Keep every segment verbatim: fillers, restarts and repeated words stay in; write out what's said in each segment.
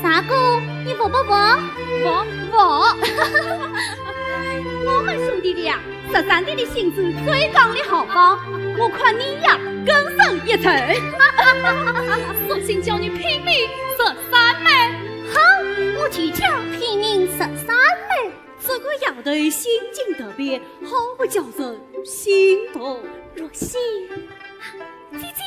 啥个？你服不服？服，服。我们兄弟俩十三弟的性子最刚烈豪放，我看你呀更胜一筹。索性叫你拼命十三妹。好，我就叫拼命十三妹。这个丫头性情特别，好不叫人心动。若曦，姐姐。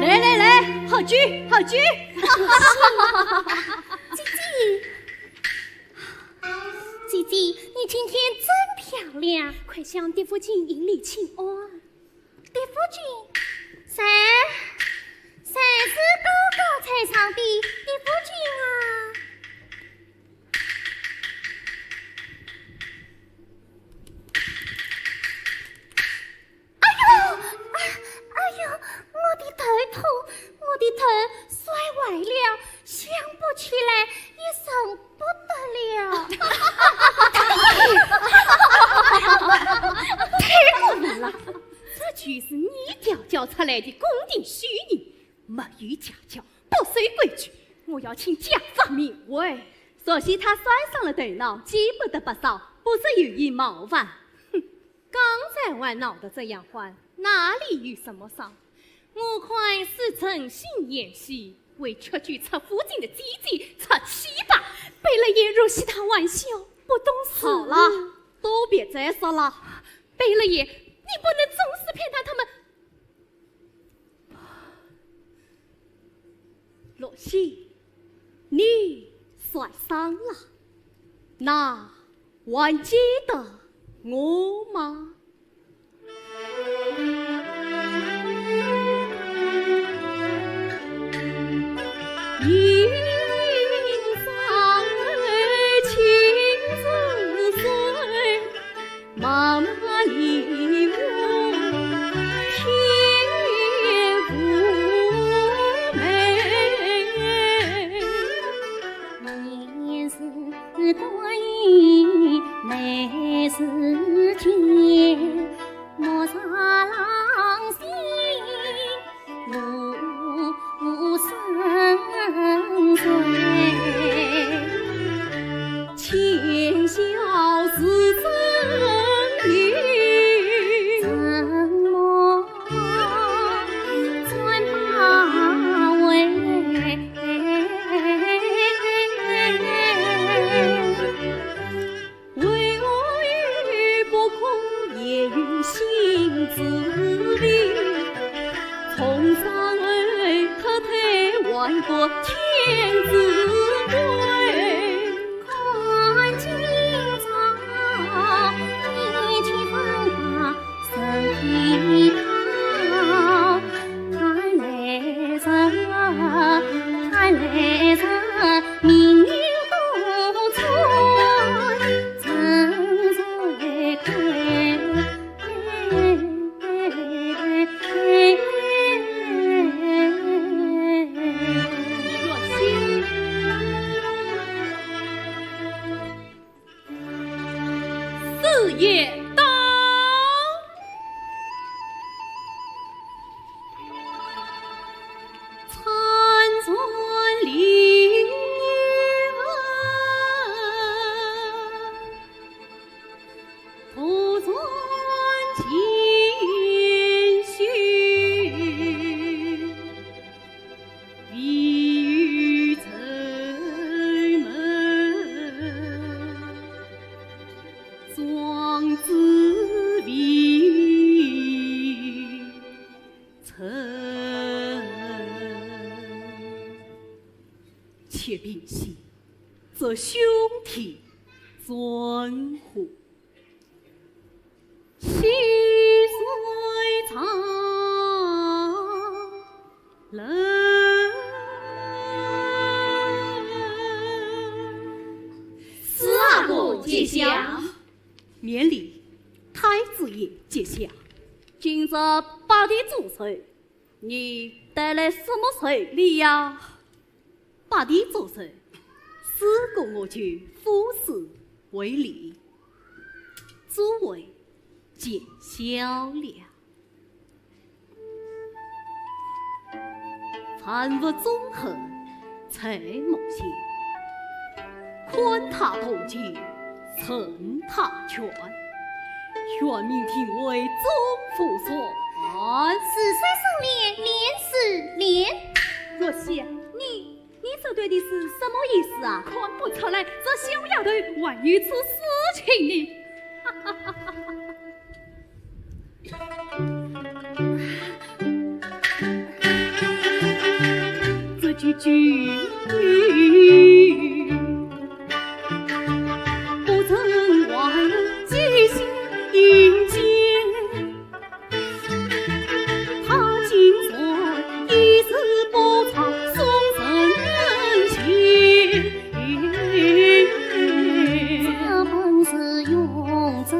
来来来，好酒，好酒。姐姐，姐姐，你今天真漂亮，快向嫡父亲行礼请安。 嫡父亲，谁？谁是高高在上的嫡父亲啊？哎呦，哎，哎呦，我的头痛，我的头摔坏了，想不起来也认不得了。太过分了！ 这就是你调教出来的宫廷秀女，没有家教，不守规矩，我要请家法命为。若曦她摔伤了头脑，记不得不少，不是有意冒犯。哼，刚才还闹得这样欢，哪里有什么伤？我看是存心演戏，为吃酒吃夫金的姐姐出气吧。贝勒爷，若曦她玩笑，不懂事。好了，都别再说了。 贝勒爷，你不能总是陪伴他们。若曦，你摔伤了，那还记得我吗？且平息，这凶题作何？是啊，我接下。免礼，太子爷接下。今日八弟祝寿，你带来什么寿礼呀？ 八弟祝寿，是故我就赴诗回礼。诸位见笑了。凡物中和在目前，宽塔铜镜，盛塔泉。 玄冥定位众佛所安。是谁赏脸，脸是脸。若曦，你，你这对的是什么意思啊？看不出来，这小丫头还有此私情呢。这句句不曾忘记心间。 他竟然一字不差送人间。这本是永贞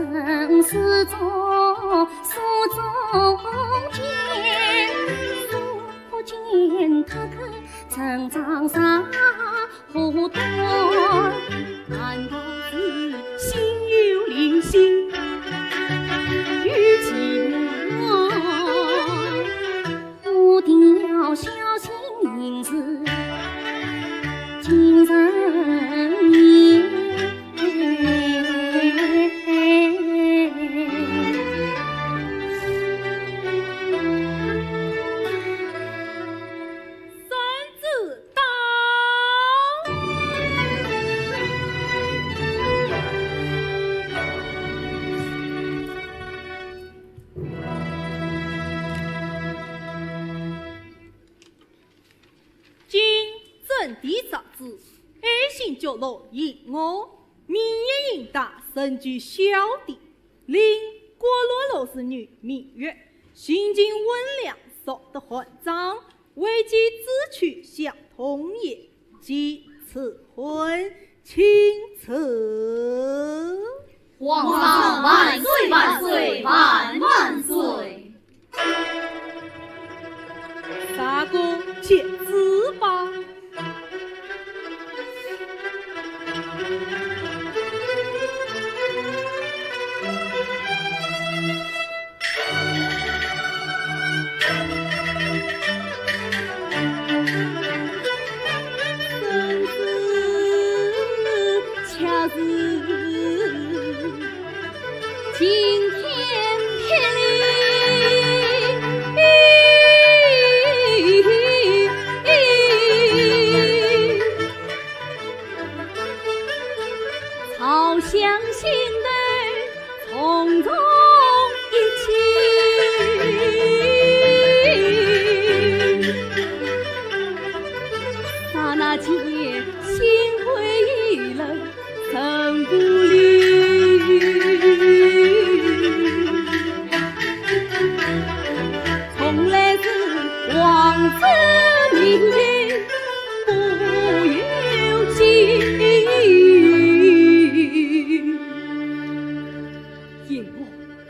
诗中书中间，书不见他可曾长上 何端？难道是心有灵犀，有奇妙？我定要小心行事，谨慎言。三子到。 今正殿上旨，爱新觉罗一我，明月应答，成就小弟。令郭洛洛是女芈月，性情温良，素得寒章，为寄子去向童爷，寄赐婚，请赐。皇上万岁万岁万万岁！啥个？接旨吧。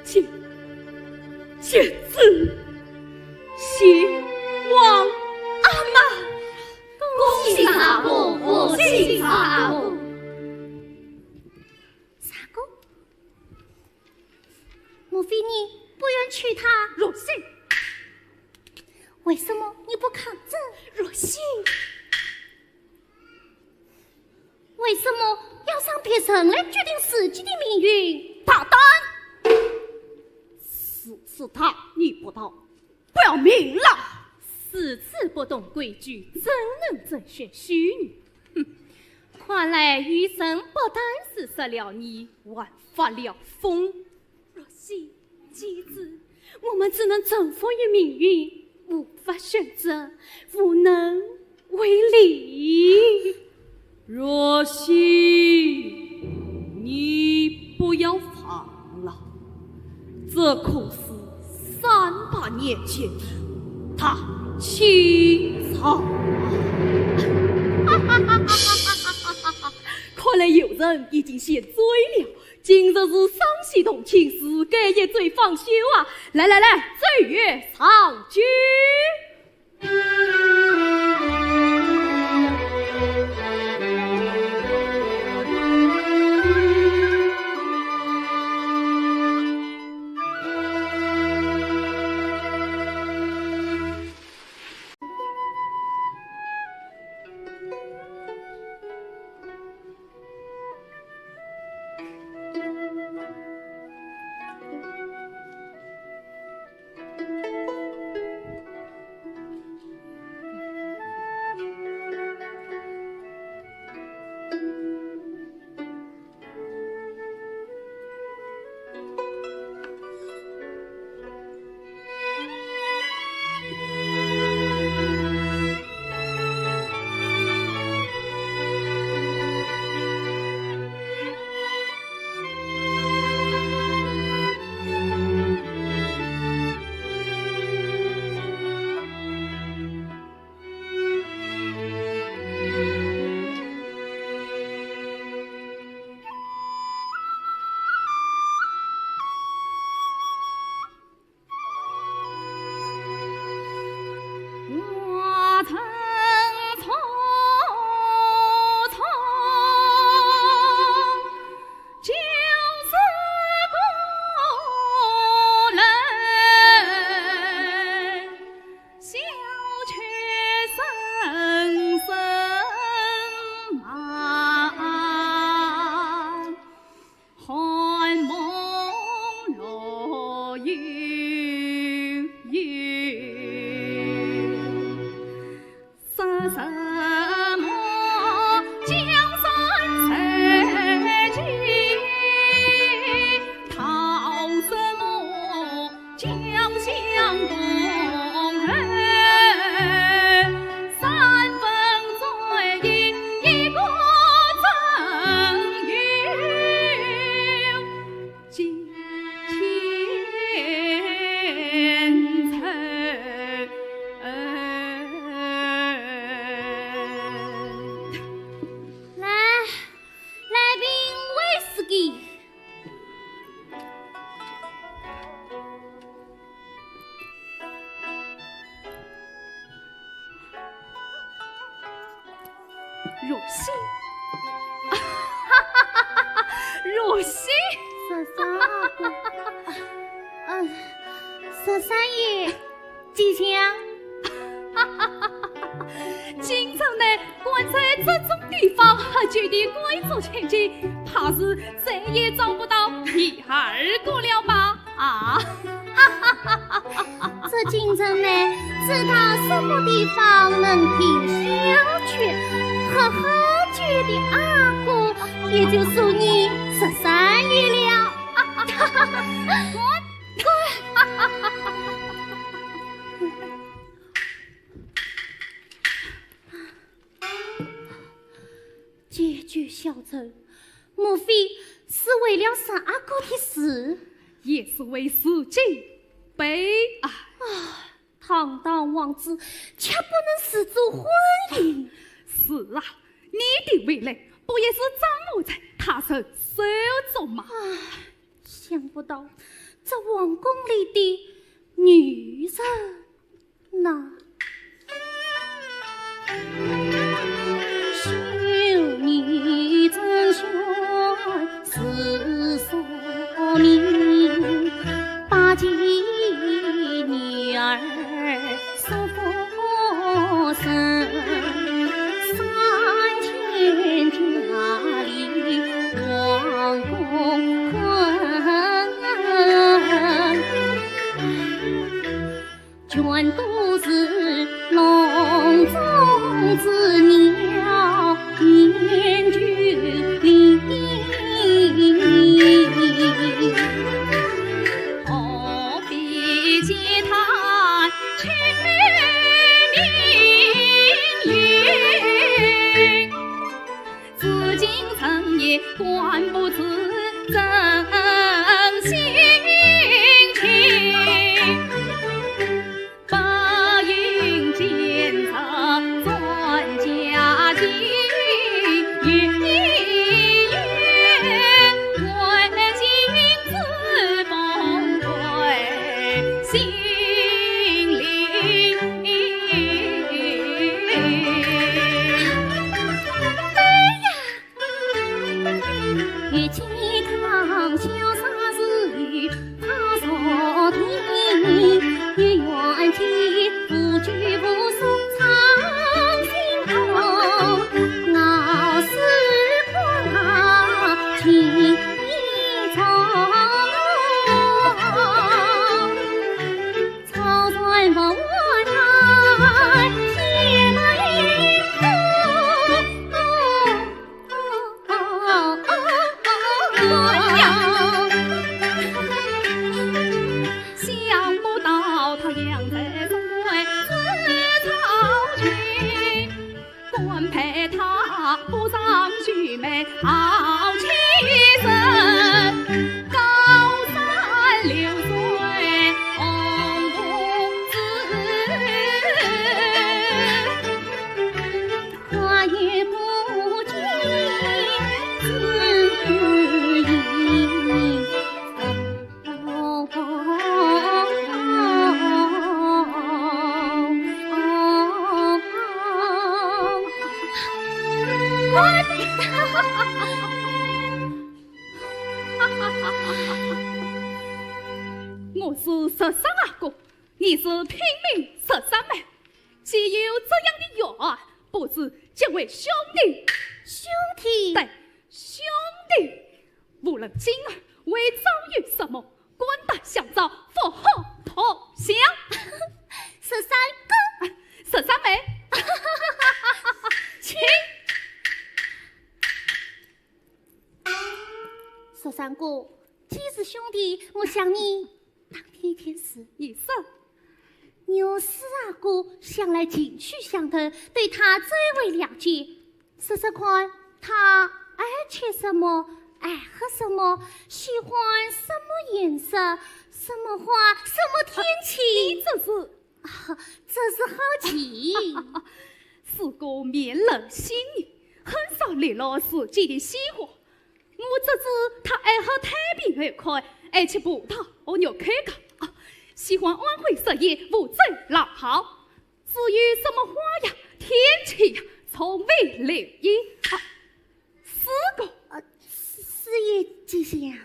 请，请旨，谢皇阿玛。恭喜三阿哥，贺喜三阿哥。三阿哥，莫非你不愿娶她？若曦，为什么你不抗争？若曦，为什么要让别人来决定自己的命运？大胆！是是他，你不到，不要命了！如此不懂规矩，怎能甄选秀女？哼！看来愚人不但是失了仪，还发了疯。若曦，机智，我们只能臣服于命运，无法选择，无能为力。若曦，你不要烦了，这可是三百年前的大清朝。看来有人已经先醉了。今日是双喜同庆，是该一醉方休啊！来来来，奏乐上酒。心。若心。十三阿哥，嗯，十三爷，吉祥。今朝呢，关在这种地方喝酒的贵族千金，怕是再也找不到第二个了吧？ 啊，这京城呢，知道什么地方能听小曲，好好酒的阿哥，也就数你十三爷了。滚，滚！借酒消愁，莫非是为了十阿哥的事？也是为自己悲哀。啊，堂堂皇子，却不能自主婚姻。是啊，你的未来不也是掌握在他人手中吗？唉，想不到这皇宫里的女人 那。我是十三阿哥，你是平民十三妹。既有这样的缘，不如结为兄弟。兄弟？对，兄弟。无论今后会遭遇什么，肝胆相照，福祸同享。十三哥。啊，十三妹。请。 十三哥，既是兄弟，我向你打听一件事。你说。我十三阿哥向来勤趣相投，对他最为了解。说说看，他爱吃什么，爱喝什么，喜欢什么颜色，什么花，什么天气？你这是 啊，这是好奇。是个面冷心热，很少流露自己的喜好。我只知他爱好太平而快，爱吃葡萄和肉口糕，啊，喜欢安徽十一五洲老炮。至于什么花呀、天气呀，从未留意。个。呃，是，是也吉祥。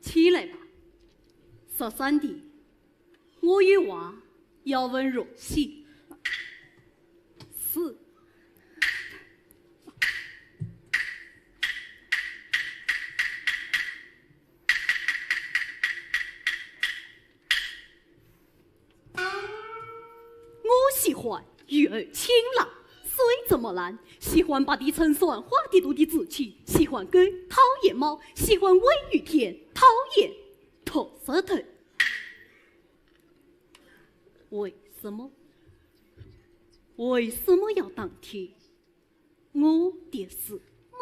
起来吧，十三弟，我有话要问若曦。是。 我喜欢鱼儿清冷，水这么蓝，喜欢白的成双，花的多的紫气，喜欢狗，讨厌猫，喜欢温雨天，讨厌秃舌头。为什么？为什么要当天？ 我的事。我。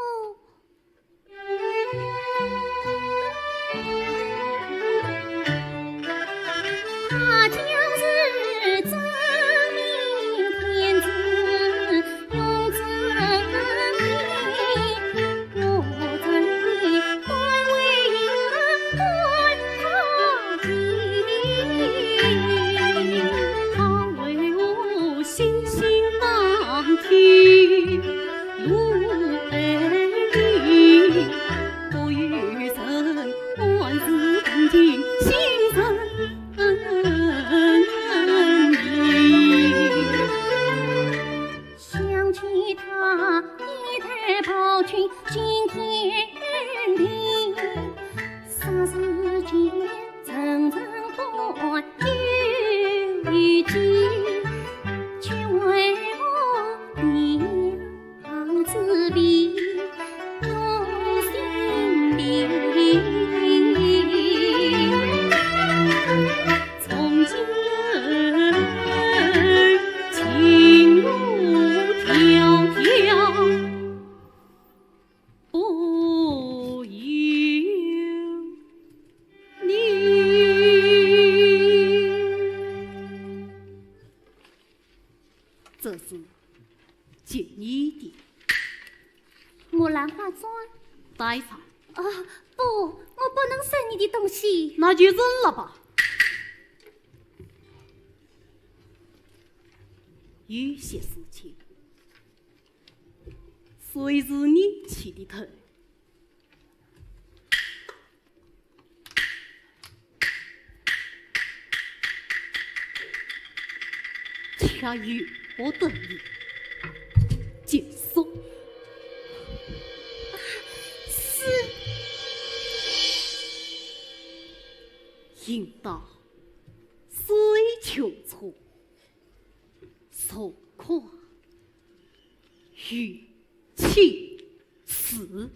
这是给你的。木兰花簪。带上。啊，不，我不能收你的东西。那就认了吧。有些事情，虽是你起的头， 却由不得你结束。是。应当水穷处，坐看云起时。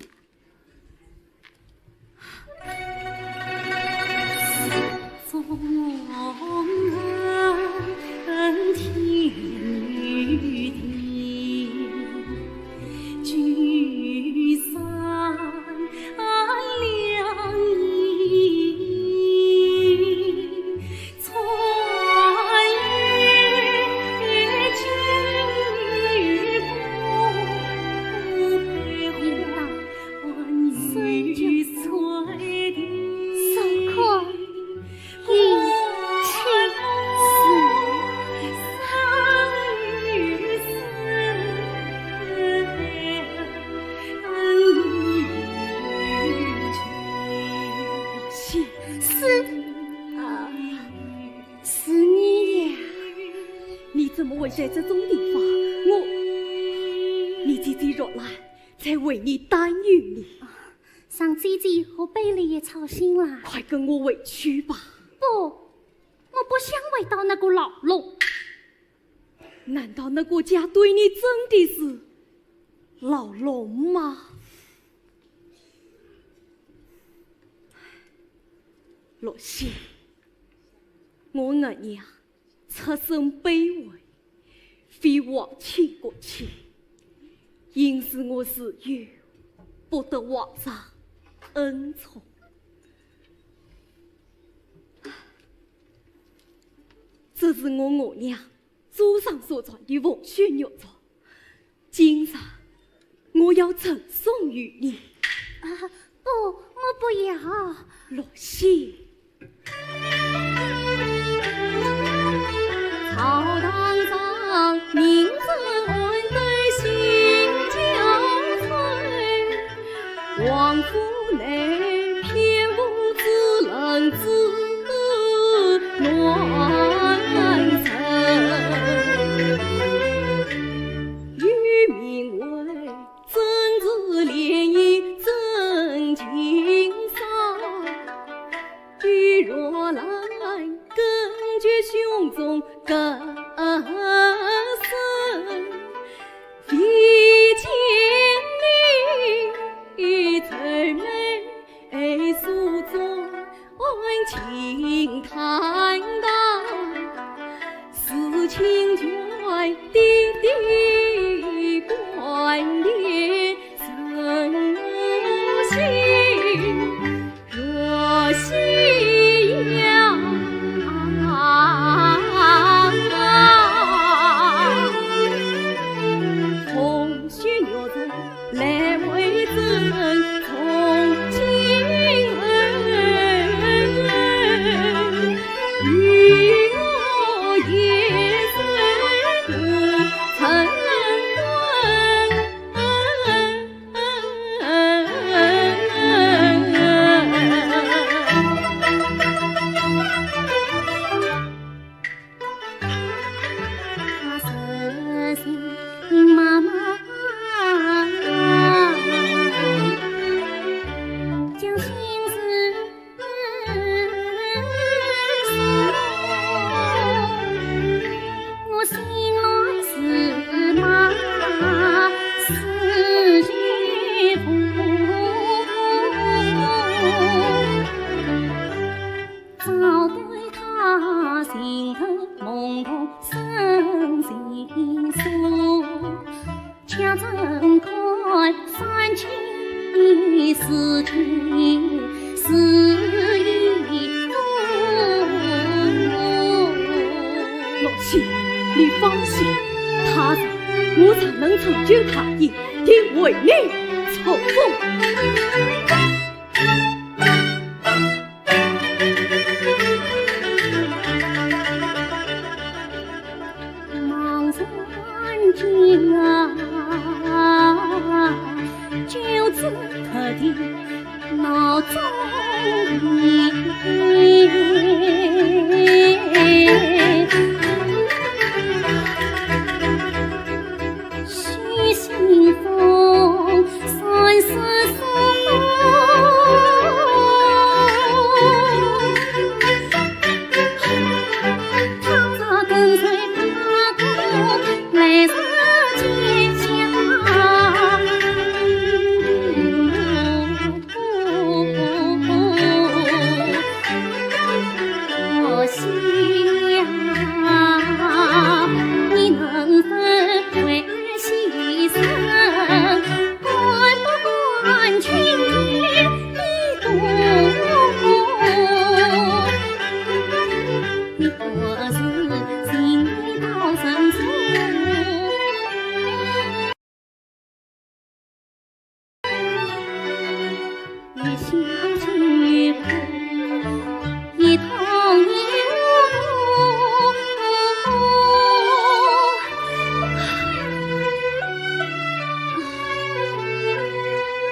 是，啊，是你呀。你怎么会在这种地方？我，你姐姐若兰在为你担忧呢。啊，让姐姐和贝勒爷操心了。快跟我回去吧。不，我不想回到那个牢笼。 难道那个家对你真的是牢笼吗？若曦，我额娘出身卑微，非皇亲国戚，因此我自幼不得皇上恩宠。这是我额娘 祖上所传的凤绣玉镯，今日我要赠送与你。啊，不，我不要。若曦。清谈到事情全的的观点，人心若夕阳。红须玉钗 来为证，从今后与我一生不曾断。洛沁，你放心，他日我若能成就大业，定为你祝福。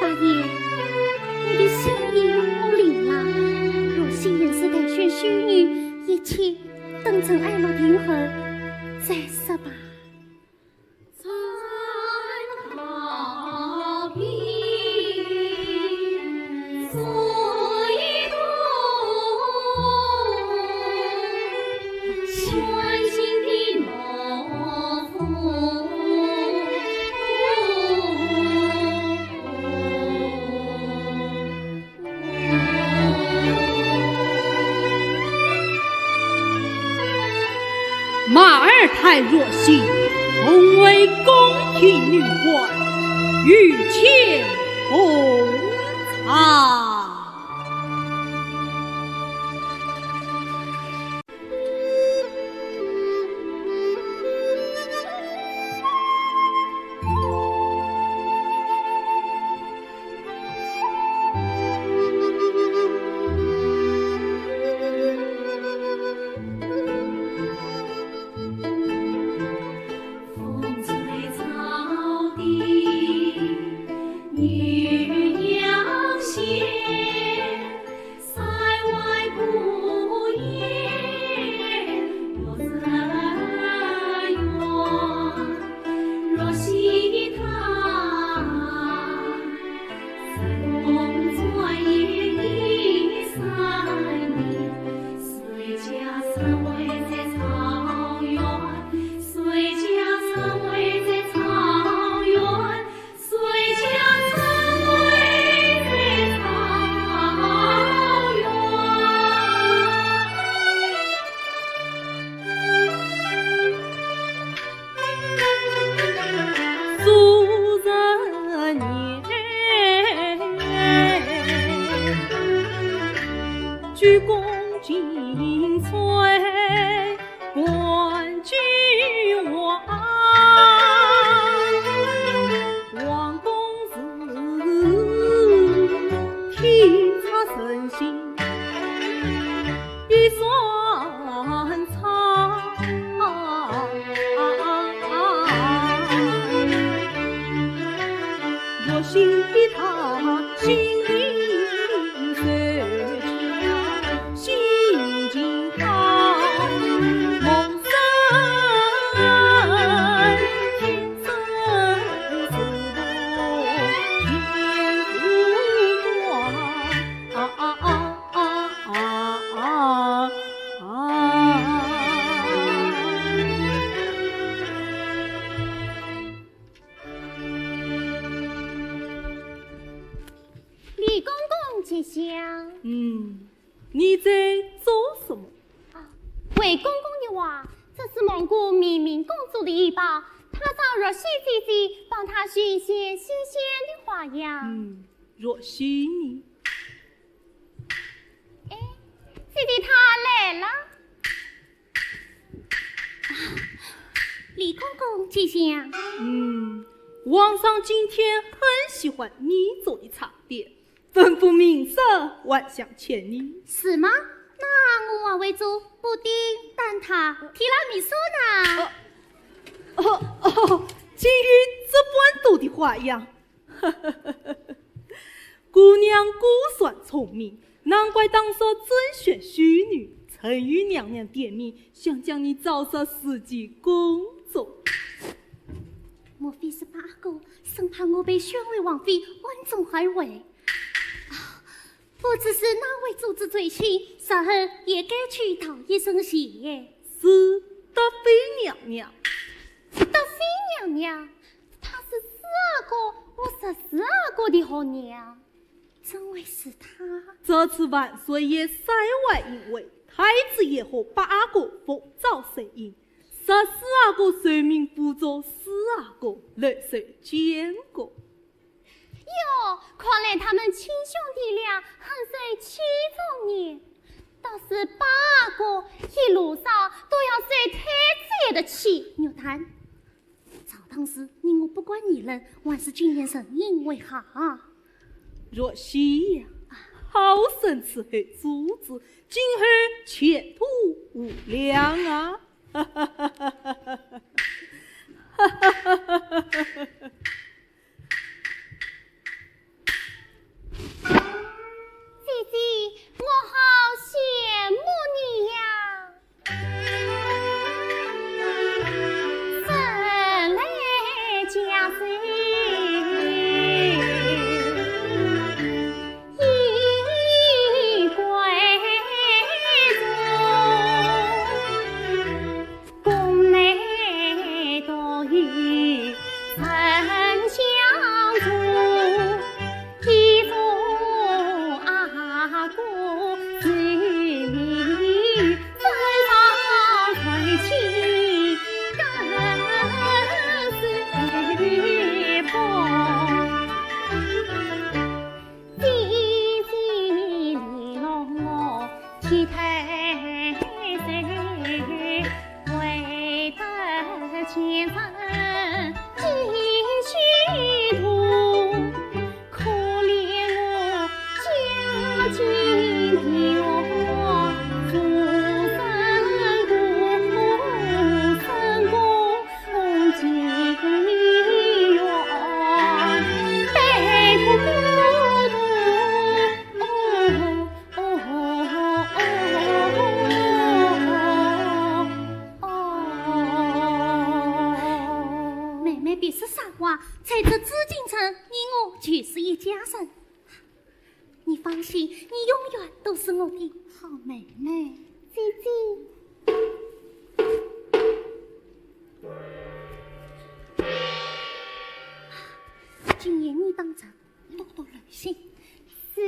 大爷，你的心意我领了，若沁是待选秀女，一切等陈爱落定后再说吧。 马儿叹若沁，同为宫廷女官，御前不才。鞠躬尽瘁，冠居王。王公子，体察人心，一算差。若心比他心灵受强，心情好，梦生天生是不天不光。啊啊啊啊啊啊啊！李公公吉祥。嗯，你在做什么？啊，回公公的话，这是蒙古明明公主的衣包，她找若曦姐姐帮她绣一些新鲜的花样。嗯，若曦呢？哎，姐姐她来了。啊，李公公吉祥。嗯，皇上今天很喜欢你做的茶点，吩咐明日还想见你。是吗？那我还会做布丁、蛋挞、提拉米苏呢。哦，哦，哦，竟有这般多的花样。姑娘果然聪明，难怪当初甄选绣女，曾与娘娘点名，想将你招入自己宫中。莫非是八阿哥生怕我被选为王妃，暗中而为？啊，不知是哪位组织罪行，侄儿也该去道一声谢。是德妃娘娘。德妃娘娘？她是四阿哥和十四阿哥的后娘。 怎会是她？这次万岁爷塞外引回，太子爷和八阿哥奉诏随行，十四阿哥受命辅佐四阿哥，来受监国。哟，看来他们亲兄弟俩很受器重呢。倒是八阿哥一路上都要受太子爷的气。玉兰， 朝堂时，你我不敢议论，还是进言顺应为好。若曦呀，好生伺候主子，今后前途无量啊！姐姐，我好羡慕你呀！ 妹妹别说傻话，在这紫禁城，你我就是一家人。你放心，你永远都是我的好妹妹。姐姐。今夜你当值，多多留心。是。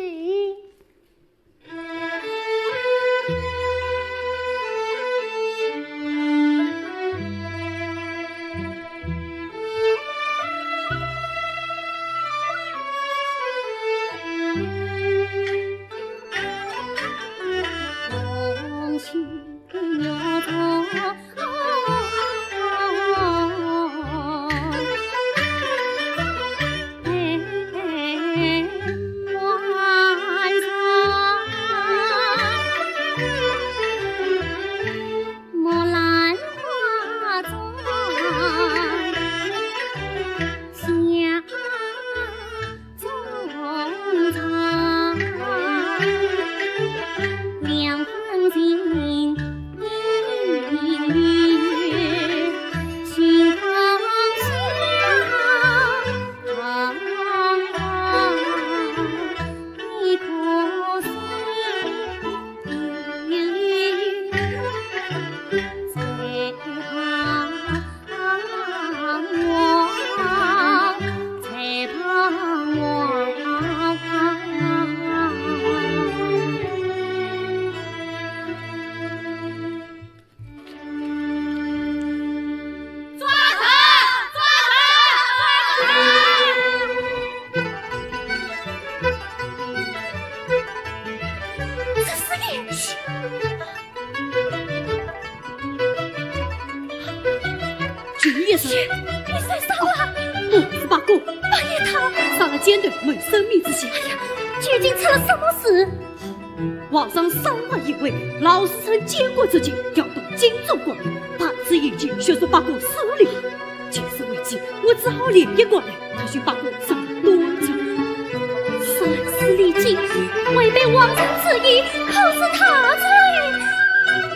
救命一声！你受伤了？不是八哥，八爷他杀了奸贼，没生命之心。哎呀，究竟出了什么事？皇上赏罚有为，老时辰监国之际，调动精忠国民，派出一军血洗八哥势力。 见势危机，我只好联络过来，特许八哥上断罪。徇私礼敬，违背皇上旨意，可是大罪。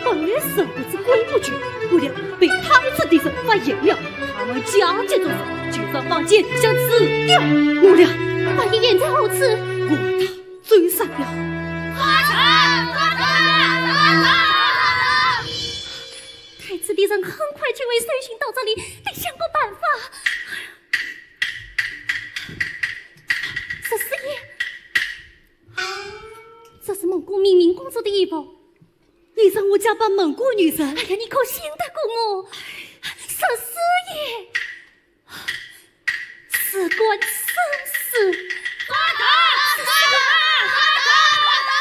本来是不知规不矩，不料被太子的人发现了，他们假借重伤，就在房间想自杀。末了，八爷现在何处？我他追上了。快走！快走！快走！太子的人很快就会随行到这里，得想个办法。十四爷，这是蒙古命名公主的衣服。你让我假扮蒙古女人？哎呀，你可信得过我？十四爷，事关生死。快走！快走！快走！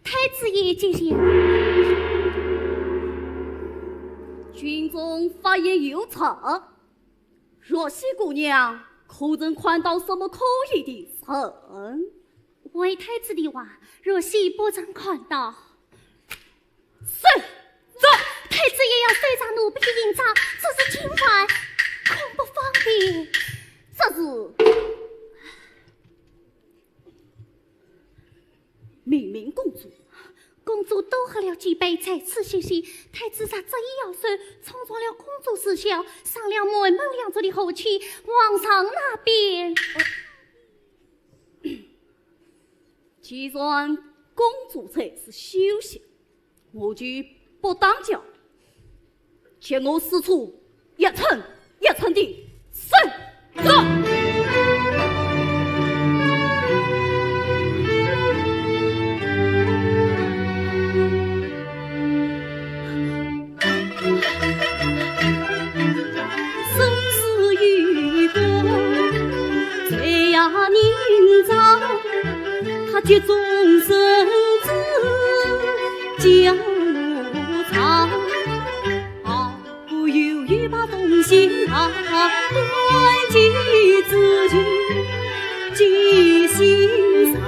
太子爷接见。军中发现有賊，若曦姑娘可曾看到什么可疑的人？回太子的话，若曦不曾看到。 是，走。太子爷要搜查奴婢的行踪，这是侵犯，恐不方便。这是命名公主。公主多喝了几杯，再次休息。太子若执意要搜，冲撞了公主私校，伤了满门良族的和气，皇上那边…… 既然公主在此休息，我就不打搅。给我使出一寸一寸的身段。 生死与共，谁呀明朝，他集众生之江湖潮。好不由于把东西啊，关机之日，记心上。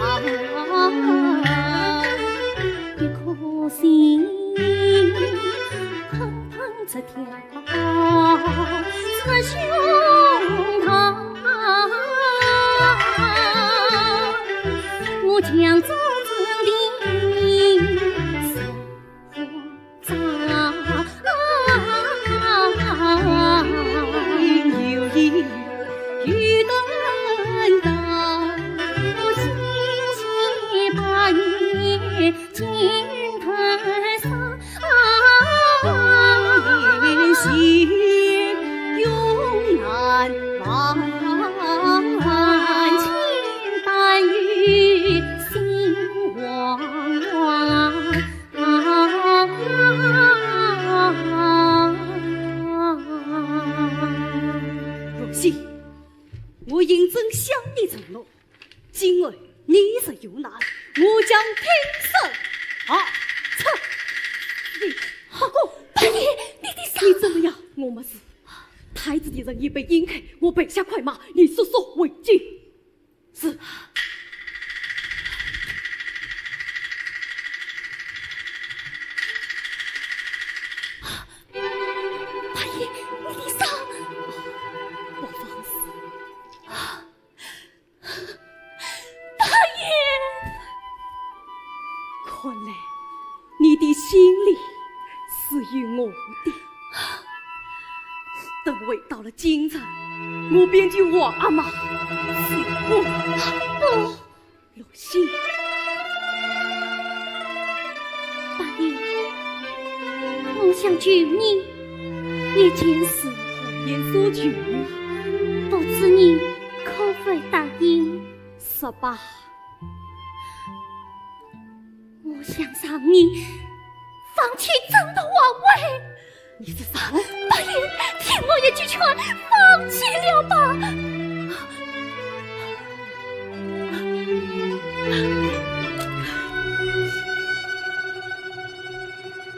一颗心砰砰直跳出胸膛，我强作镇定。 若曦，我应真向你承诺，今后你若有难，我将挺身而出。你，八哥，八爷，你的伤……你怎么样？我没事。太子的人已被引开，我备下快马，你速速回京。 是。八爷，你的伤……不妨事。八爷！看来 你的心里是有我的。等回到了京城，我便救皇阿玛。是我……不。若曦。八爷，我想求你一件事。何言所求？不知你可否答应？说吧。 我想让你放弃整个王位。你是啥人？八爷，听我一句劝，放弃了吧。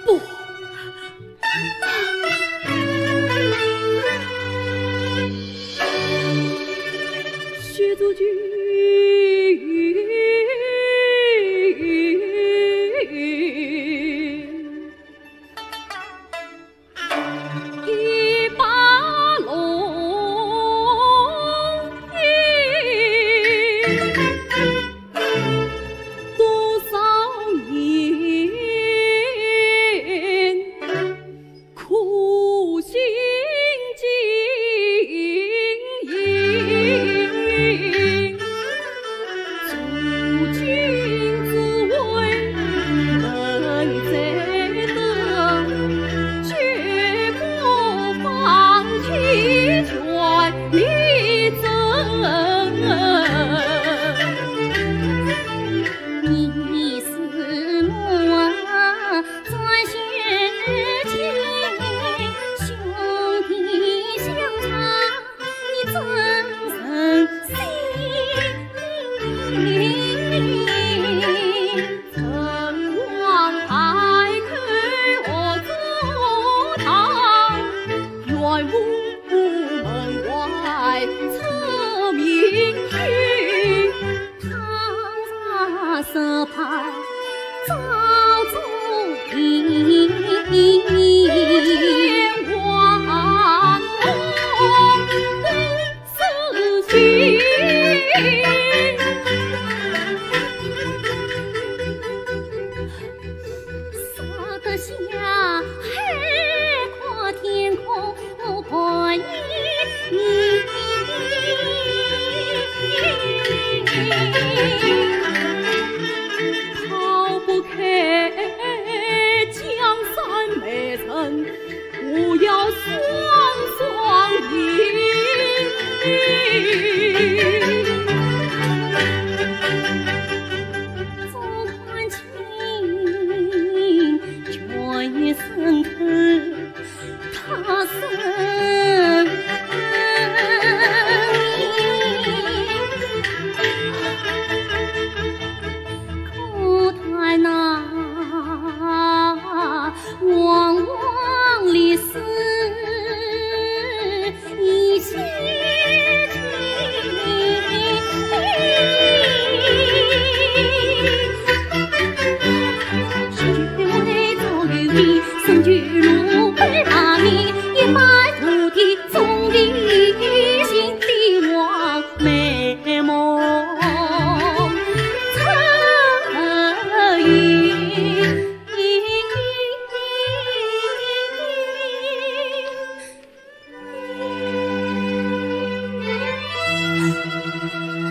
不。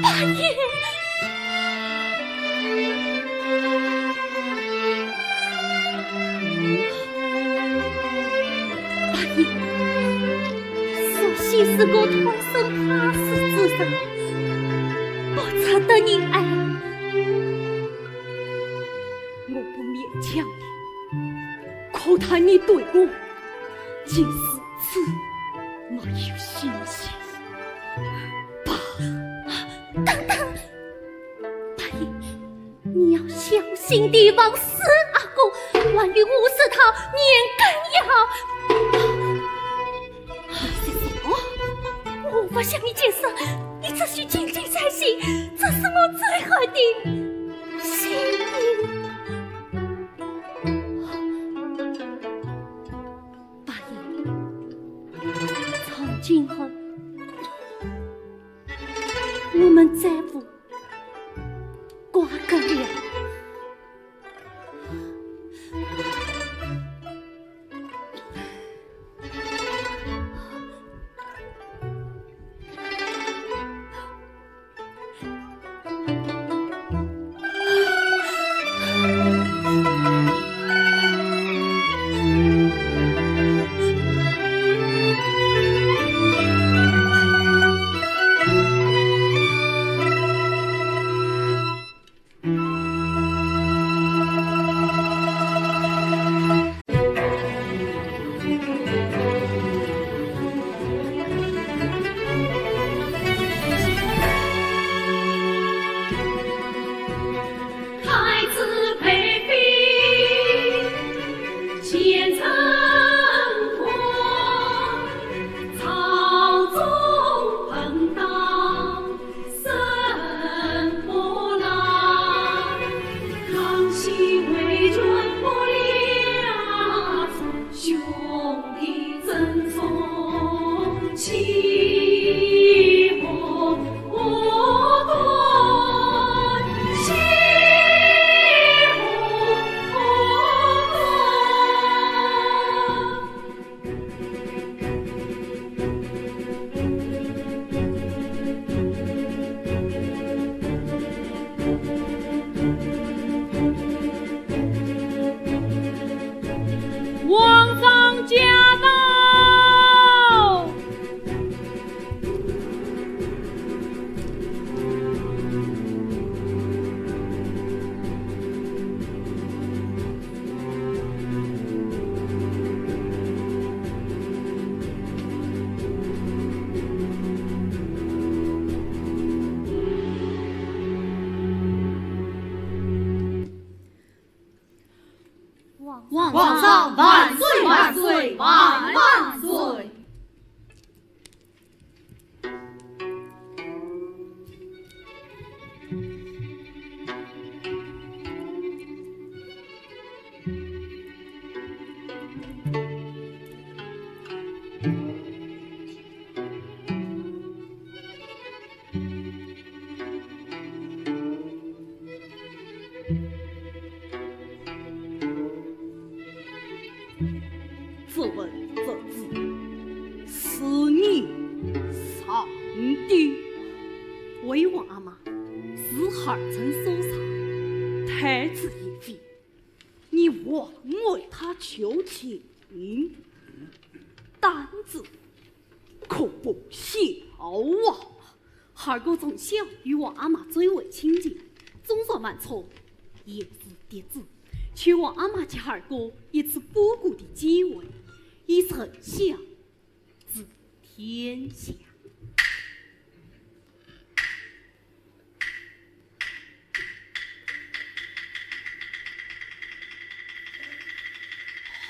八爷，八爷，素喜是个贪生怕死之人，不值得你爱。我不勉强你，可叹你对我竟如此没有信心。 爸。等等，八爷，你要小心提防四阿哥，万一误事，他年羹要。你说什么？我无法向你解释，你只需静静才行，这是我最后的心意。 八爷，从今后，我们再无瓜葛了。皇上万岁万岁万万岁！这位侄子是你杀的。为王阿玛是儿臣所杀，太子一妃，你还为他求情，胆子可不小啊！二哥从小与王阿玛最为亲近，纵然犯错，也是嫡子，求王阿玛给二哥一次补过的机会，以成孝治天下。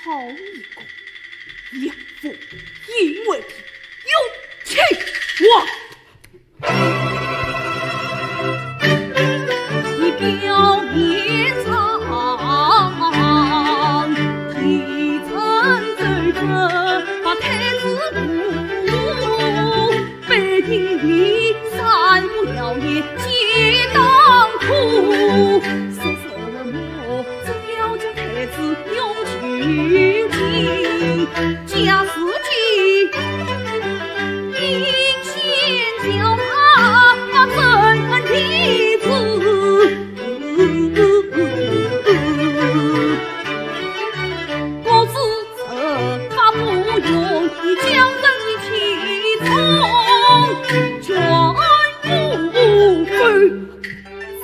好一个阳奉阴违的有亲王！你表面上一阵阵把太子顾，背地里三不两言皆当苦。说什么只要将太子用求情，假使今应先叫他真恩弟子。 果是这法不容，你将人的体统全不分。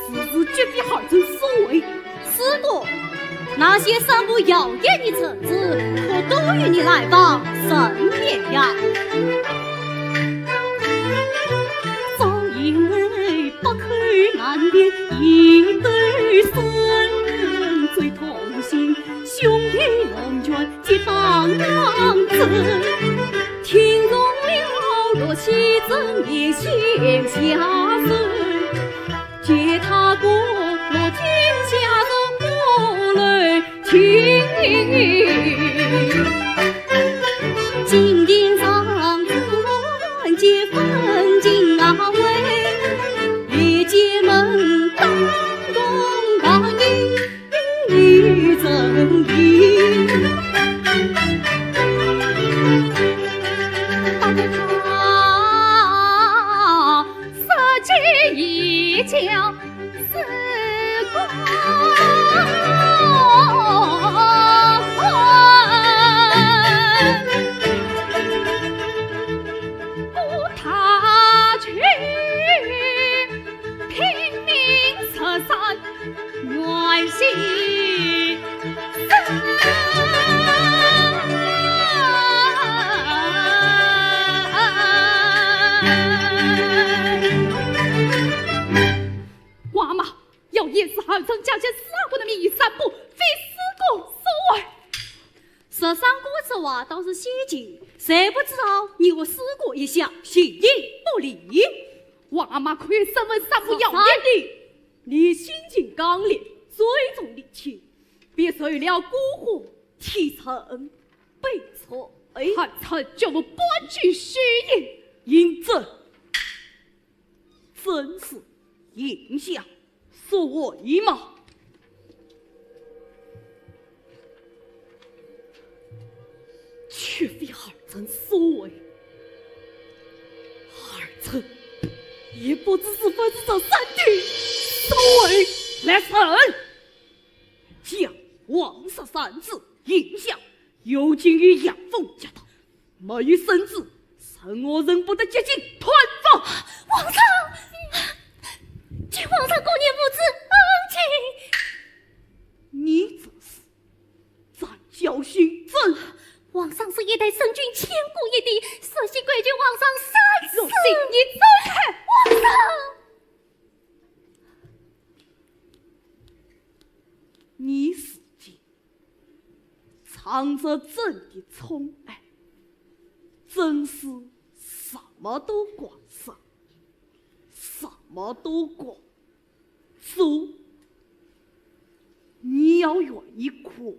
此事绝非儿臣所为。师哥，那些散布谣言的臣子，可都与你来往甚远呀？早已北口难辩一对身，最痛心 兄弟龙泉结当阳子，听从了罗西正言先下手，借他过罗天下人过来情。金殿上官见分金啊为，列解门当中大义 拼命十三，愿牺牲。王阿玛，谣言是儿臣假借师哥的名义散布，非师哥所为。十三哥这话倒是稀奇，谁不知道你和师哥一向形影不离？ 王阿玛可以审问散布谣言的。你心境刚烈，最重理气，便受了蛊惑，提臣被罪。儿臣绝无半句虚言。因这真是应下 所为吗？绝非儿臣所为，儿臣也不知是否是这三弟所为。来人，将王十三子应下，有情于杨峰家堂， 没有圣旨，任何人不得接近探访。皇上，请皇上顾念父子恩情。你这是斩将寻政。皇上是一代圣君，千古一帝，实系规矩，皇上三思。若曦，你走开。皇上，你是 你唐哲真的宠爱，真是什么都管啥，什么都管。说，你要愿意跪，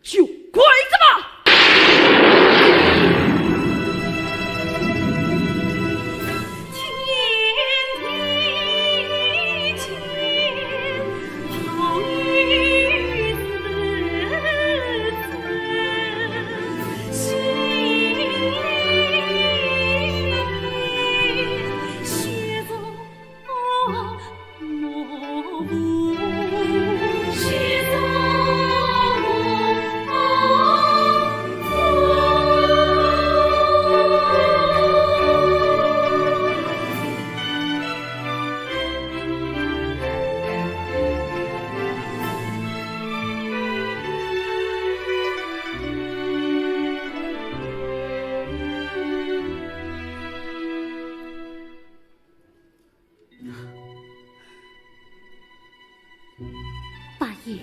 就跪着吧。八爷。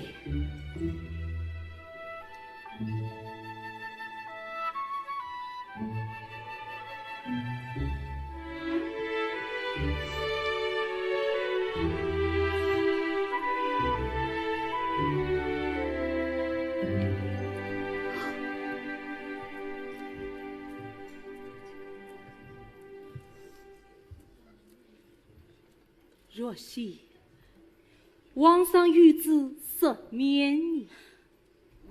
若曦，皇上谕旨赦免你。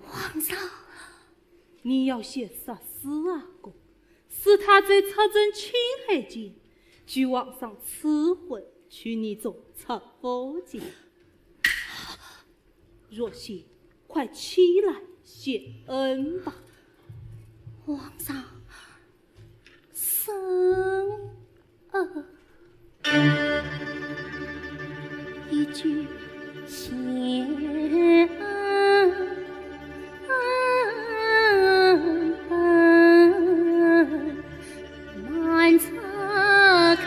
皇上，你要先杀死阿哥，使他在出征青海间，据皇上赐婚，娶你做出府妻。若曦，快起来谢恩吧。皇上，圣 一句谢恩，满车口。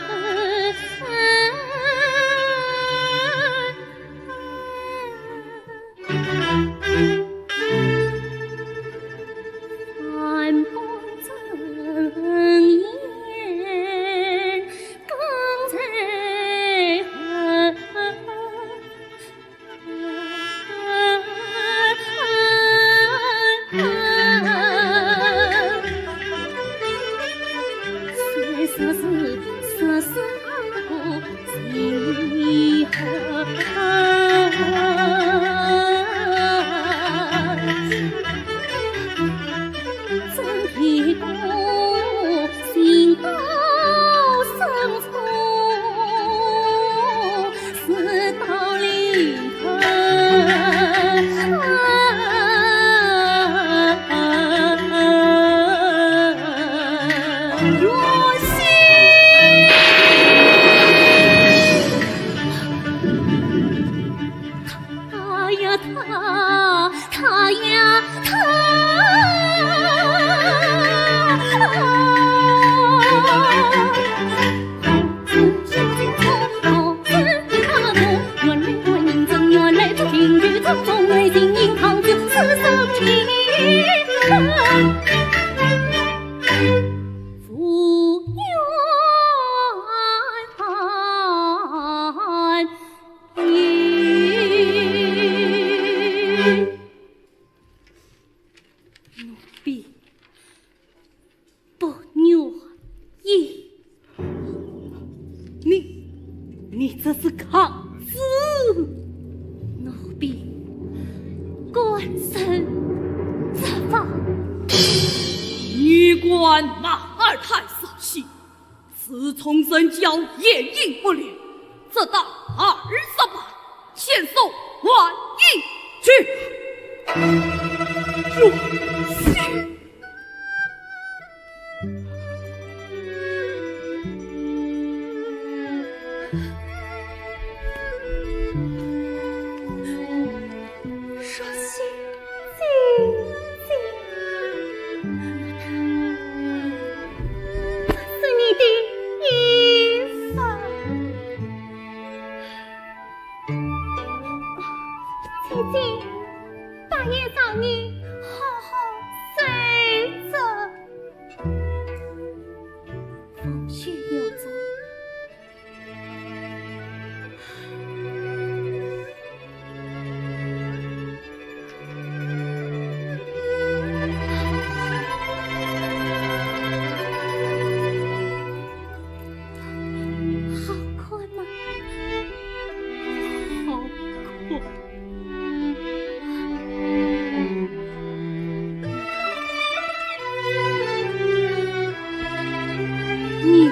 哎呀，他，他呀，他。奴婢不愿意。你，你这是抗旨！奴婢官人执法。女官马尔泰少爷， 自从人教掩映不良，责打二十板，先送还刑去。若曦。 若曦，姐姐，这是你的衣裳。姐姐，大爷找你。你好好睡着。凤喜扭着，好困啊，好困。 女人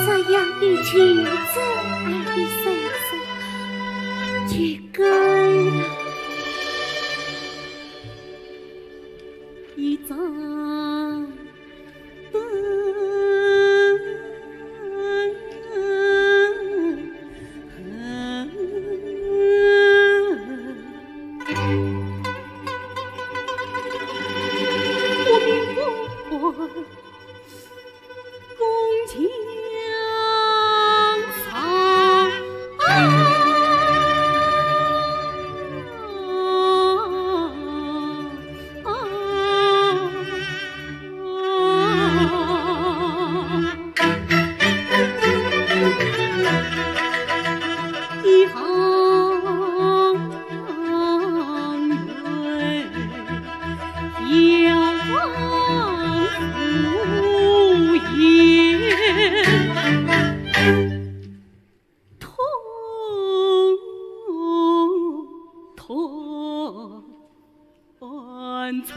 这样一群真爱的身上，结果一张 断肠。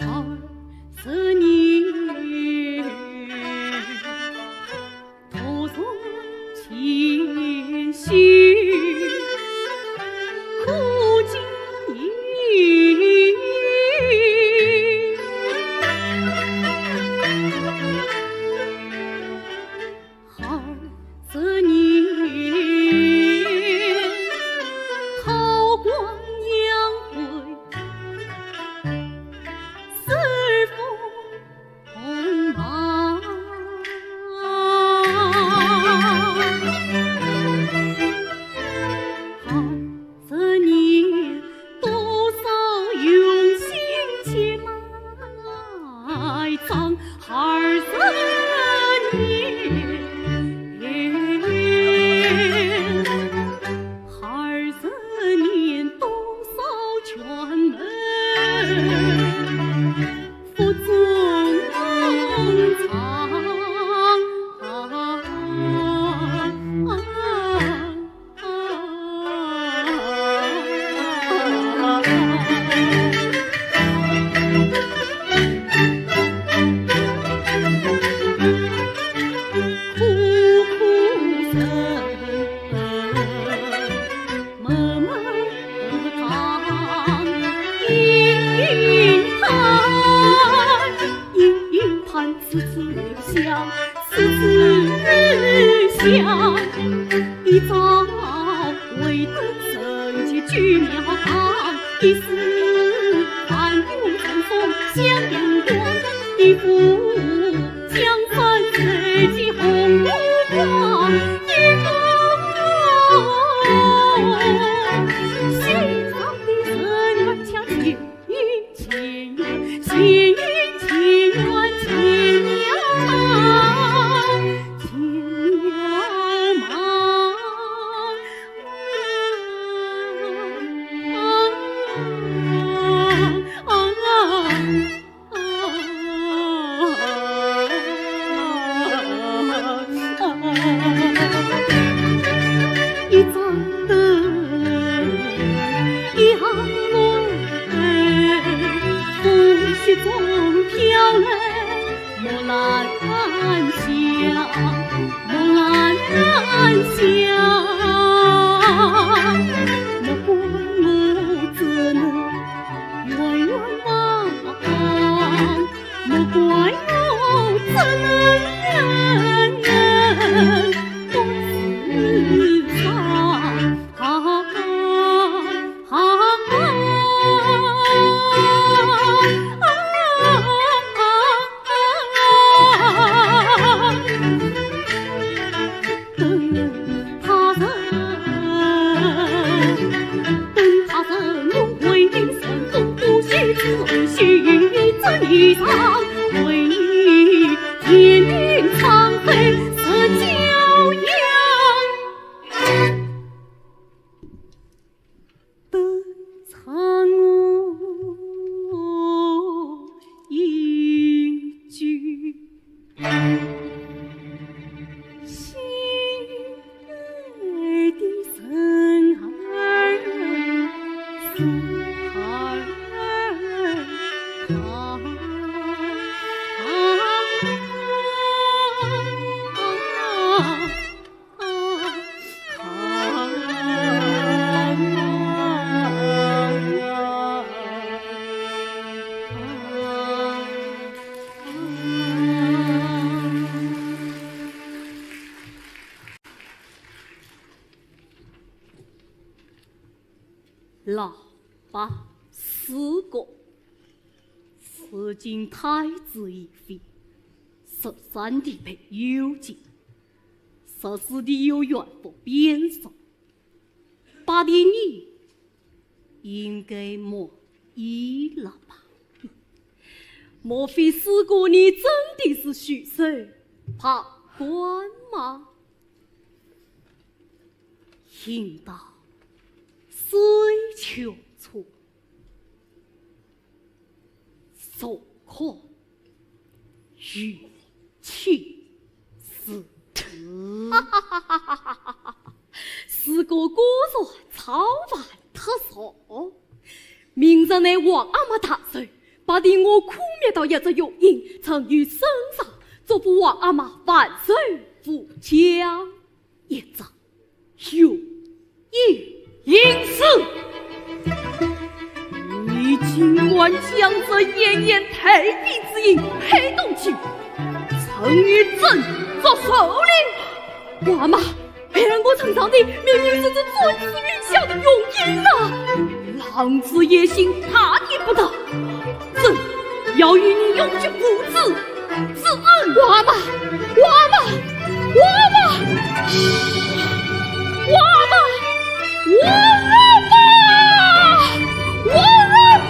二十年 独上清溪，苦尽言。二十年，考官娘会，是否 红帽。二十年，多少用心去埋葬。二十年，二十年，多少眷门 不中藏。苦苦忍。 默默地唱。一云盼，一云盼，次次想，次次想。一朝回得人间九庙堂，一世翻涌春风向阳光，一幅 江山水起红霞光，一个心上的人儿，情愿，情愿，情愿，情愿，情愿。老伯，四哥，如今太子已废，十三弟被幽禁，十四弟又远赴边塞，八弟你应该满意了吧？莫非四哥你真的是袖手旁观吗？ 行到水穷处，坐看云起时。四哥果然造反忒错。明日乃王阿玛大寿，八弟我苦觅到一只玉印，藏于身上，嘱咐王阿玛万寿无疆。 一只玉印。应是！你竟敢将这掩眼待毙之印黑东西，藏于朕左手里。王阿玛，哎，我呈上的明明是这转世云霄的玉印呐！狼子野心，大逆不道！朕要与你永绝父子 之恩。王阿玛，王阿玛，王阿玛，王阿玛，王阿玛，王阿玛，王阿玛！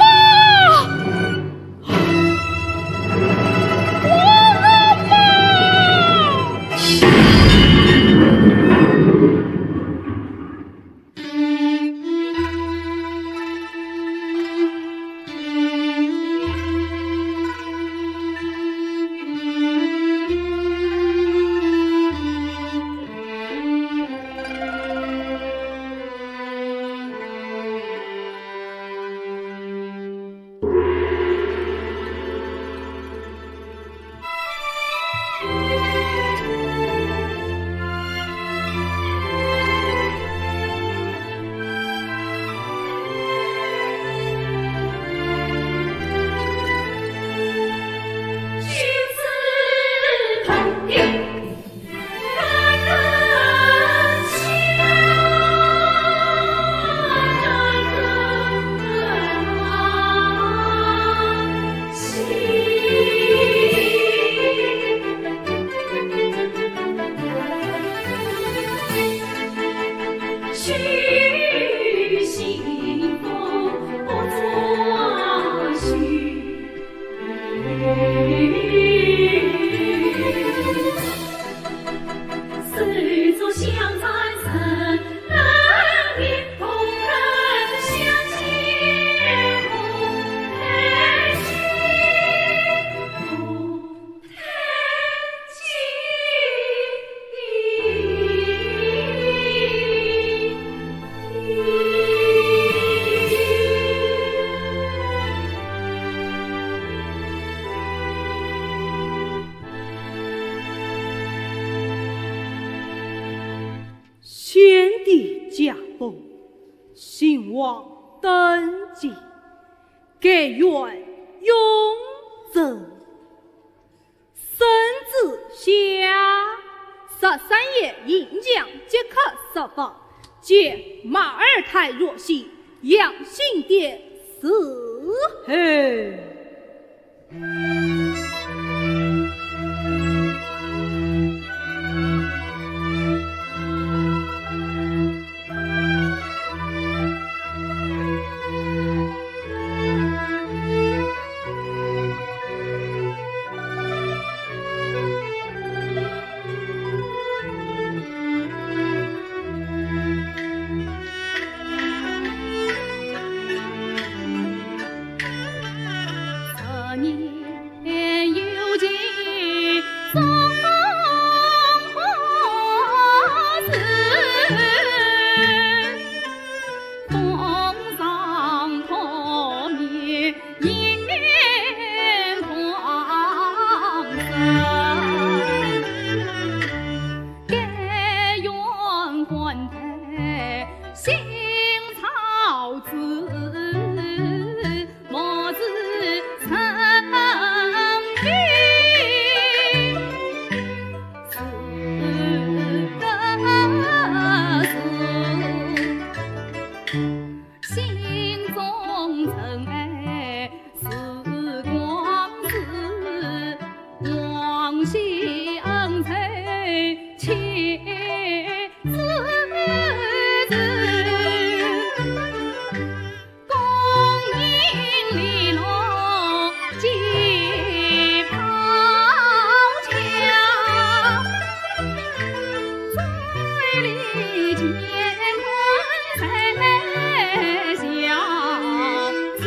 先帝驾崩，新王登基，该院永镇。圣旨下，十三爷迎驾即刻释放，见马尔泰若息，养心殿伺候。新草子，莫自生病，是个是心中尘埃。 时光逝，往昔恩仇，岂止是功名利禄皆抛却，醉里乾坤谁晓得。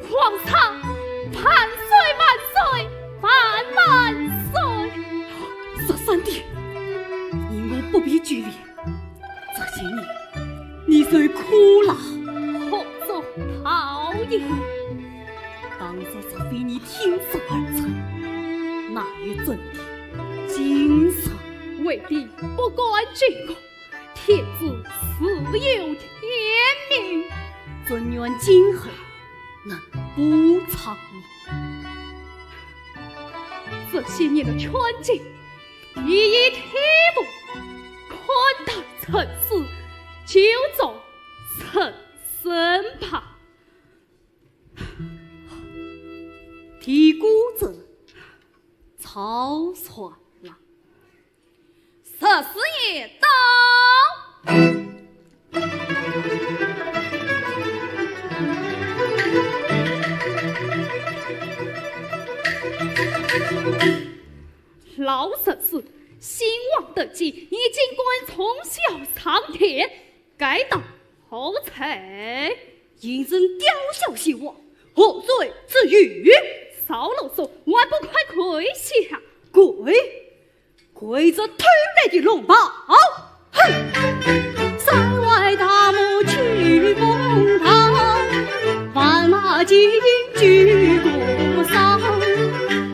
皇上，万岁万岁万万岁！十三弟，你我不必拘礼，这些年你受苦了。何足道也。当日若非你挺身而出，哪有朕的今日？为弟不敢罪过， 天子自有天命，朕愿今后能补偿你。这些年的劝进，你已听我，看待陈氏，就做陈生吧。提鼓者，曹传郎。 十四爷到。老臣是新皇登基，已经官从小上殿，该当何罪？ 应人吊孝先王，何罪之有？少啰嗦，还不快跪下！跪？跪这偷来的龙袍！哼！山外大漠去风浪，万马金军过上。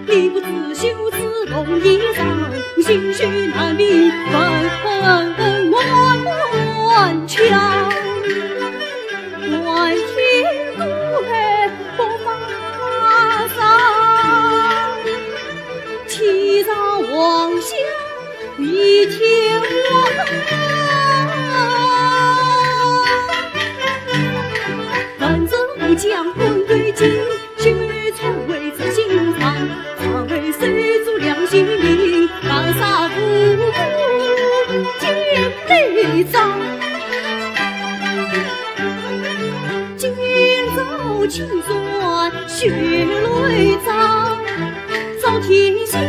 你不知羞耻红衣裳，心胸难平本官腔。 满天孤鹜不发声，欺上皇下一天王。文人武将滚滚进， 心如春雷在心上，常为手足两心明，大杀父母尽内脏。今朝清算血泪账，昭天下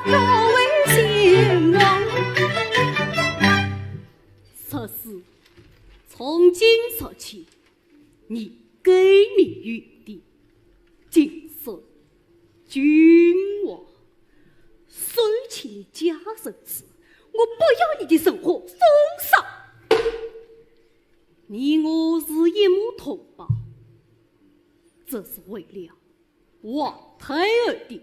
各位先王。十四，从今说起， 你改名为帝，晋升君王，收起你家人子，我不要你的荣华风霜。你我是一母同胞，这是为了皇太后的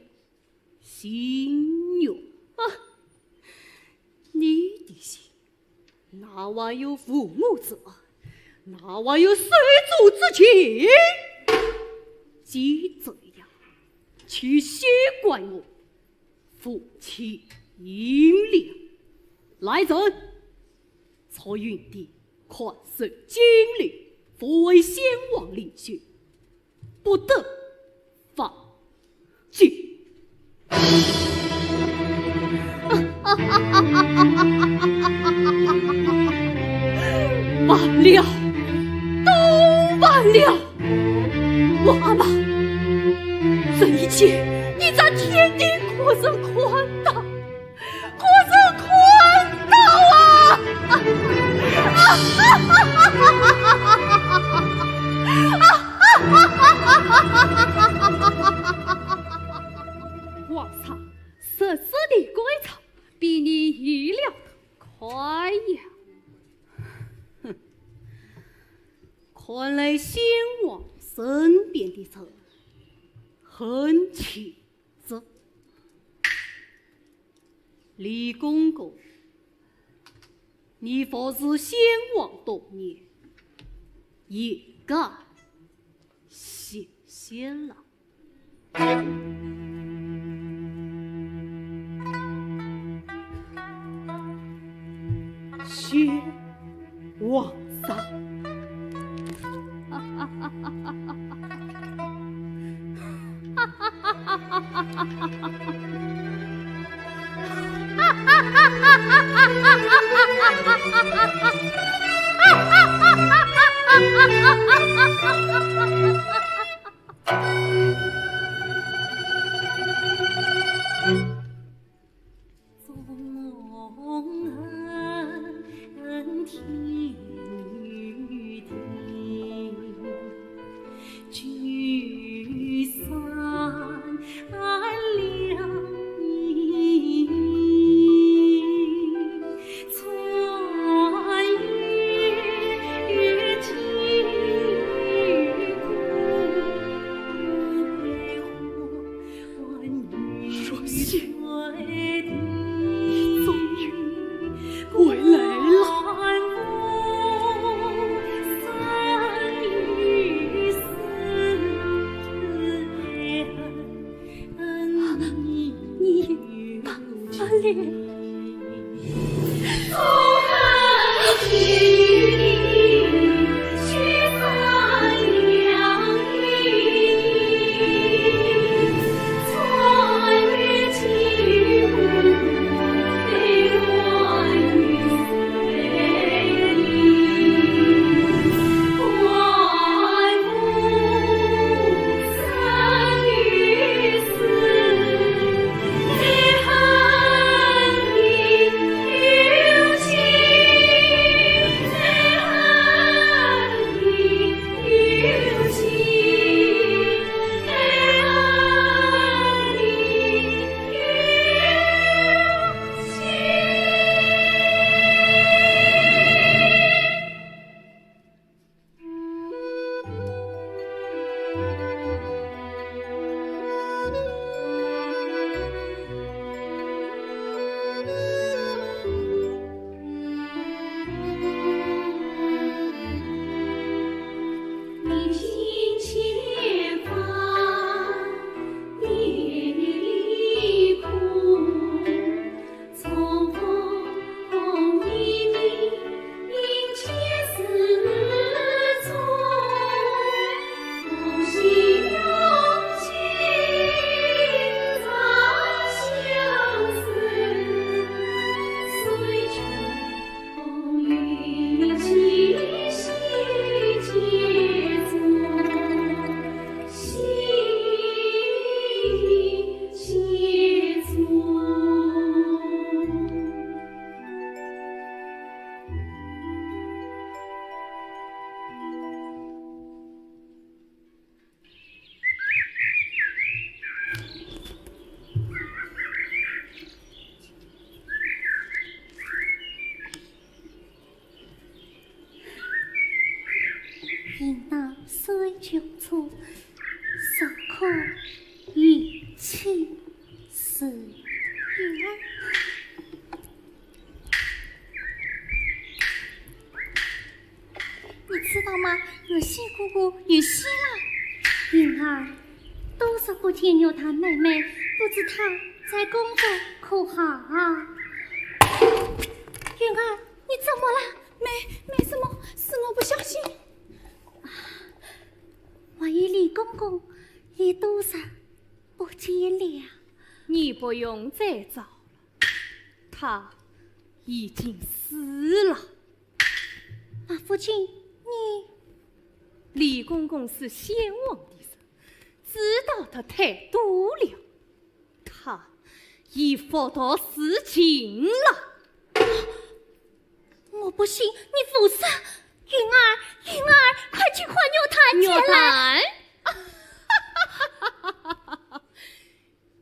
心愿啊，你的心，哪还有父母之恩，哪还有手足之情？既这样，且先还我父亲阴凉。来人，传云帝看守金陵，复为先王领袖。 不得放箭。罢了，都罢了，我阿玛，这一切你在天庭可曾看到？可曾看到啊？皇上，这次的改朝比你预料的快呀。 看来先王身边的人很清楚。李公公，你服侍先王多年，也该歇歇了。 谢皇上。若曦，你终于回来了。你，阿莲。云南水穷处，实可以去。是。云儿，你知道吗？若曦姑姑有喜了。云儿，多少个天有她妹妹，不知她在宫中可好啊？云儿，你怎么了？没，没什么，是我不小心。啊，还有李公公，也多日不见了。你不用再找了，他已经死了。马福清，你李公公是先王的人，知道的太多了。他已服毒自尽了。我不信，你胡说！云儿，云儿，快去唤玉潭前来！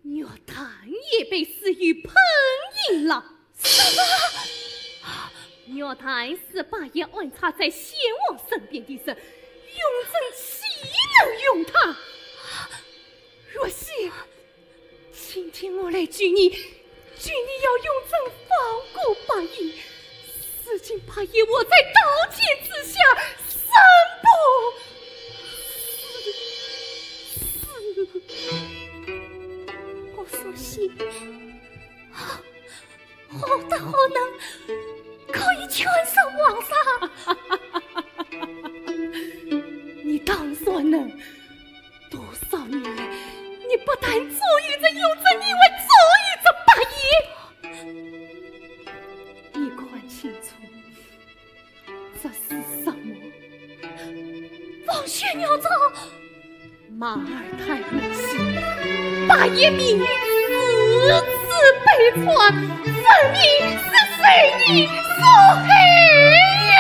玉潭？玉潭也被施以喷银了。什么？玉潭是八爷安插在先王身边的人，永贞岂能容他？若曦，今天我来救你，求你要永贞放过八爷。如今八爷活在刀剑之下，生不如死。我若曦，何德何能，可以劝说皇上？你当然能。多少年来，你不但左右着永贞，你还左右着八爷。你看清楚，这是什么？凤血玉簪。马尔泰莫西，八爷命你如此悲惨，分明是受你所害呀！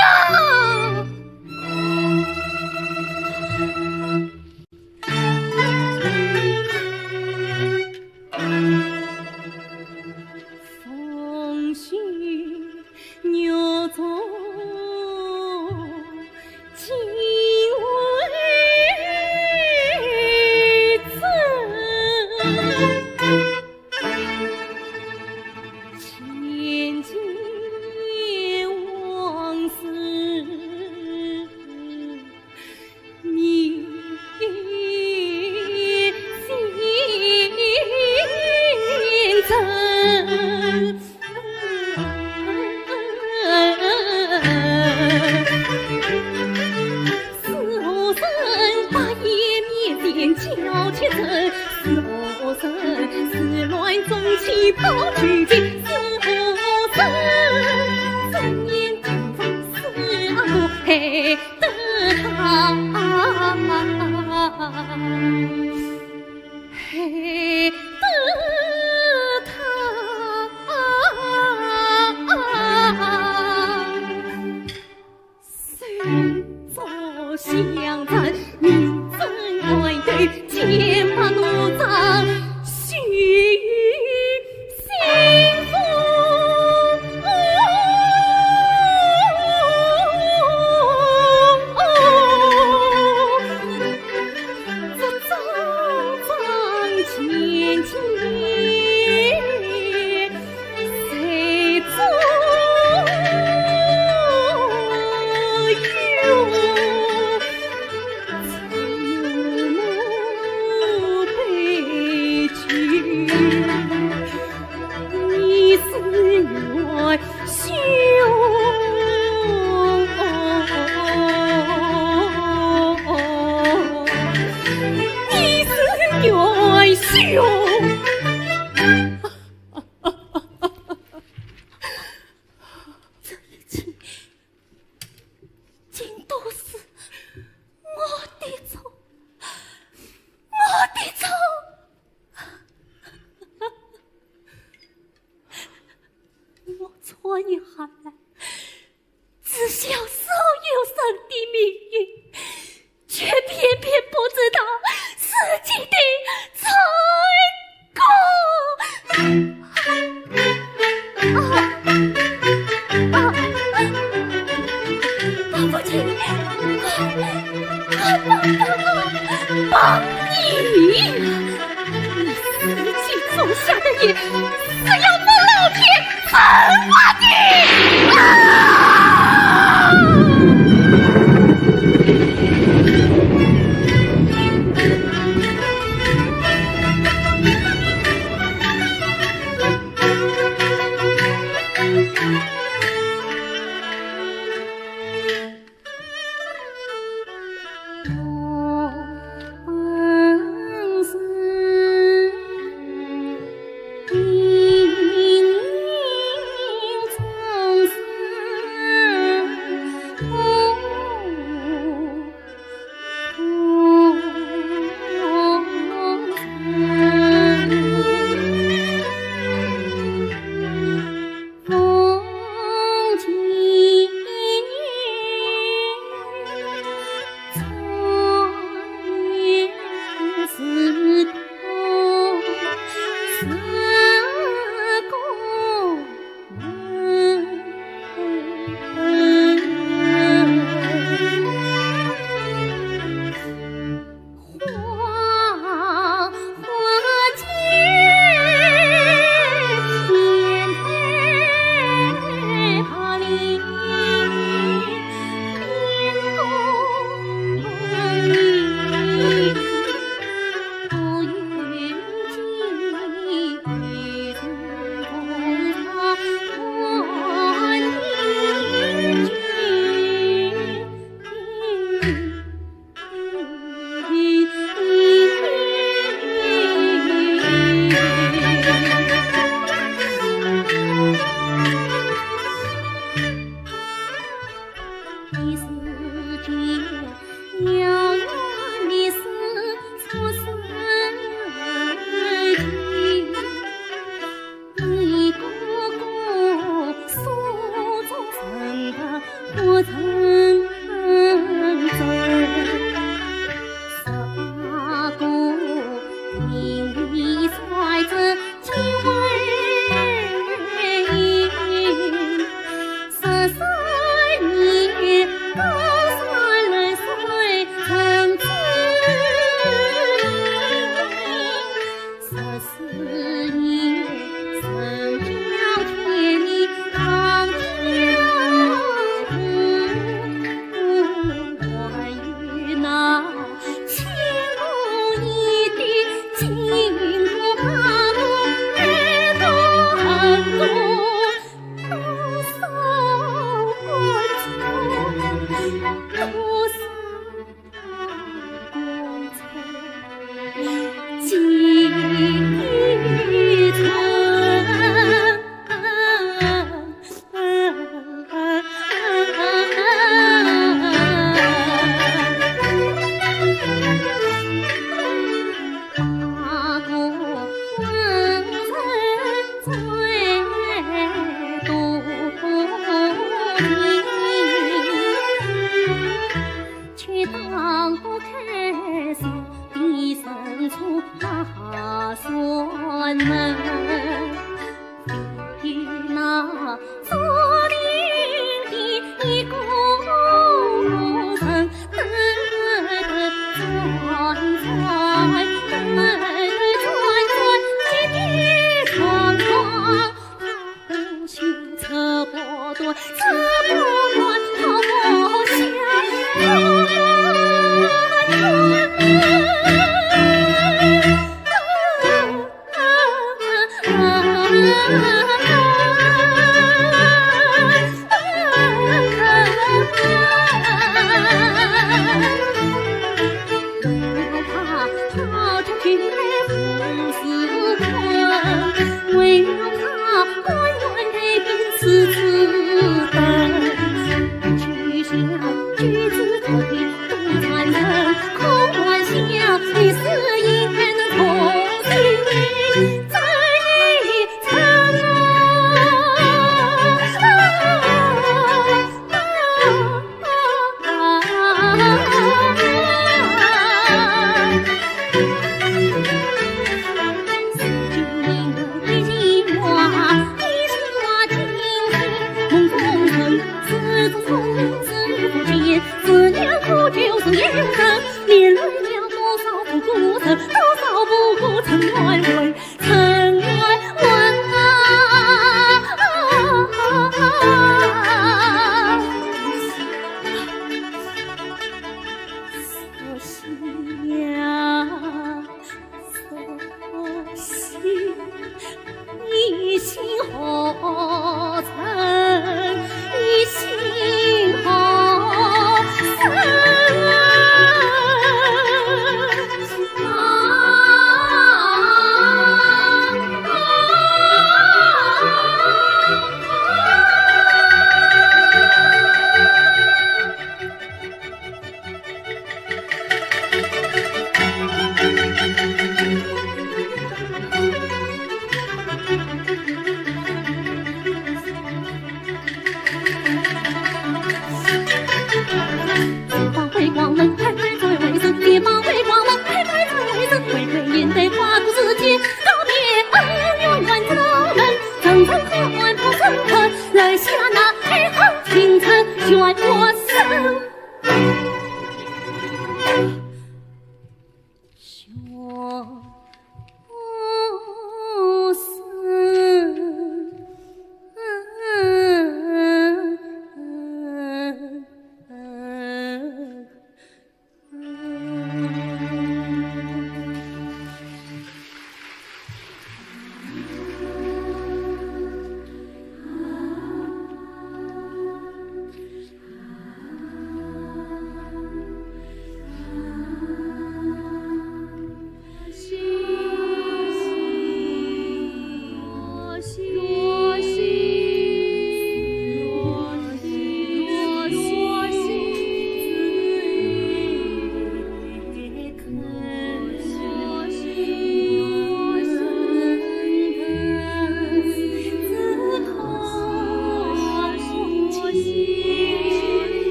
这一切尽都是我的错，我的错。我穿越寒来，只晓所有人的命运，却偏偏不知道自己的罪过。啊，啊，啊，父亲，快，快帮帮我，帮你！你自己种下的因，是要分老天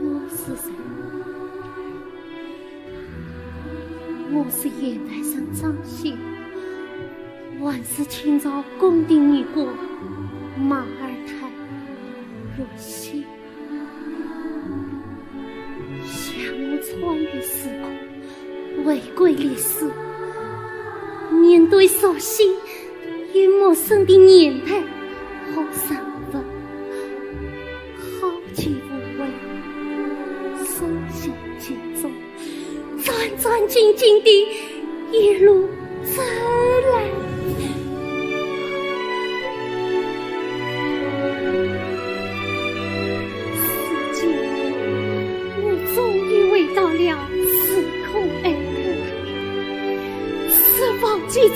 我是谁？我是现代人张欣，还是清朝宫廷女官马尔泰若曦？ 想我穿越时空，回归历史，面对熟悉又陌生的年代和人物，好奇无畏，身陷其中，战战兢兢地一路走来。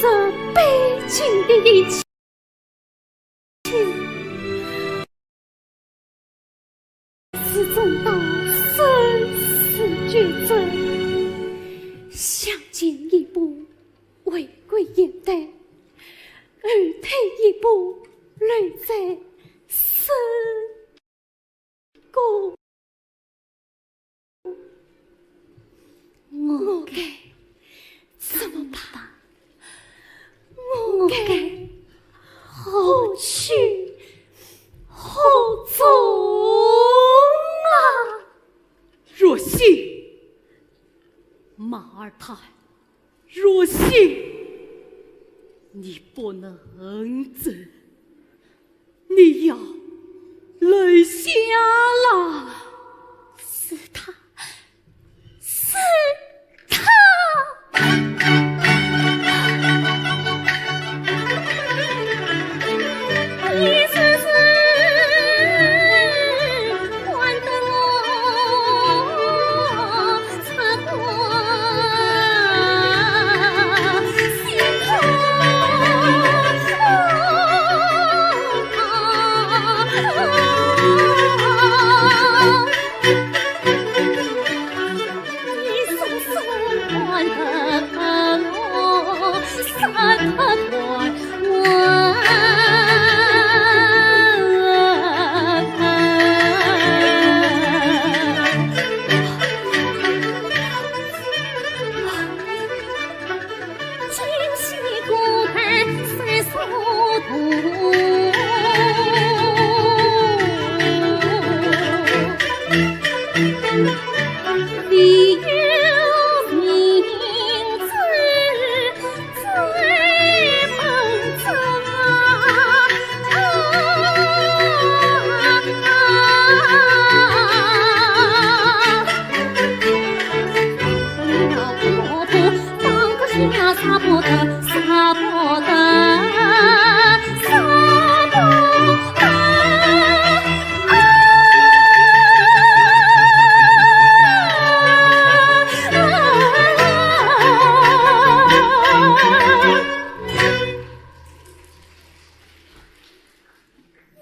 这悲情的一切，始终到生死之间，向前一步，回归现代，后退一步，留在深 我该怎么办？我该何去何从啊？若曦，马尔坦， 若曦，你不能走，你要留下来。是他，是他。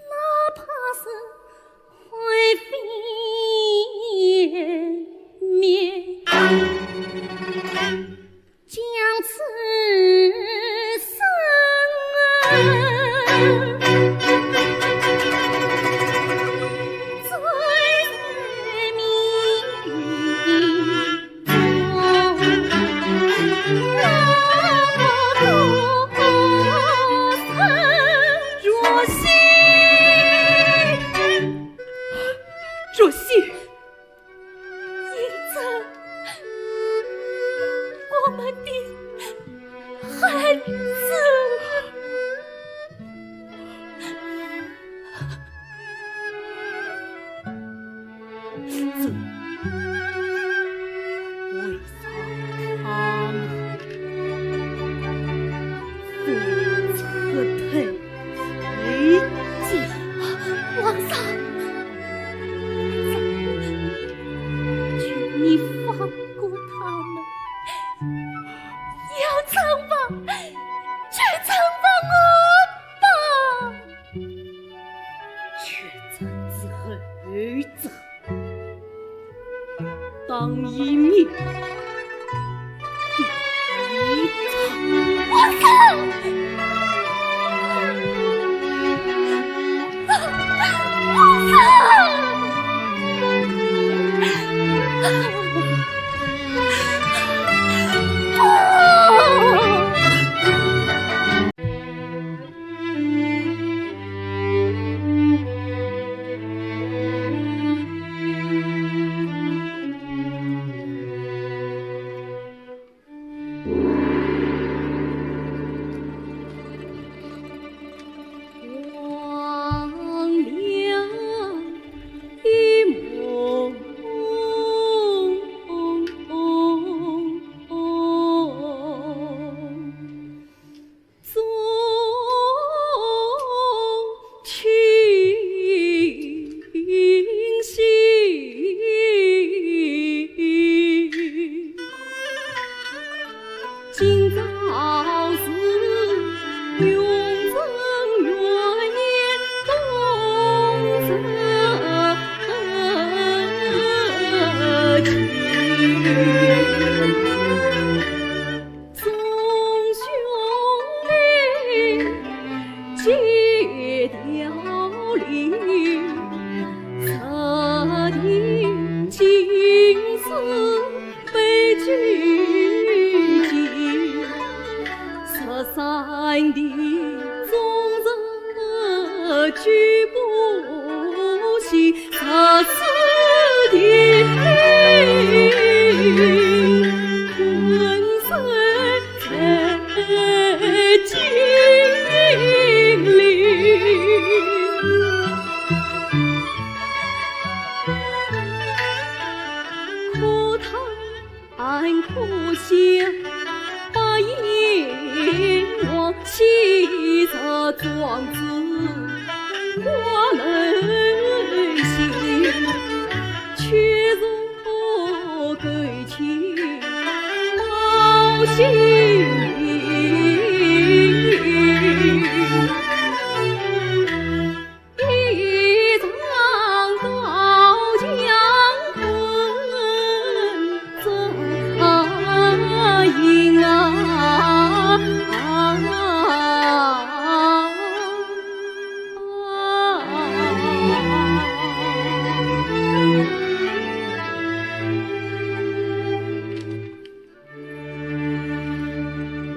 哪怕是灰飞烟灭，将此生醉在迷 若曦，若曦，因着我们的孩子。 这为啥他们不撤退回家？皇上，求你放过他们，要惩罚，就惩罚我吧。 决战之后，有者当以命抵敌。皇上！皇上！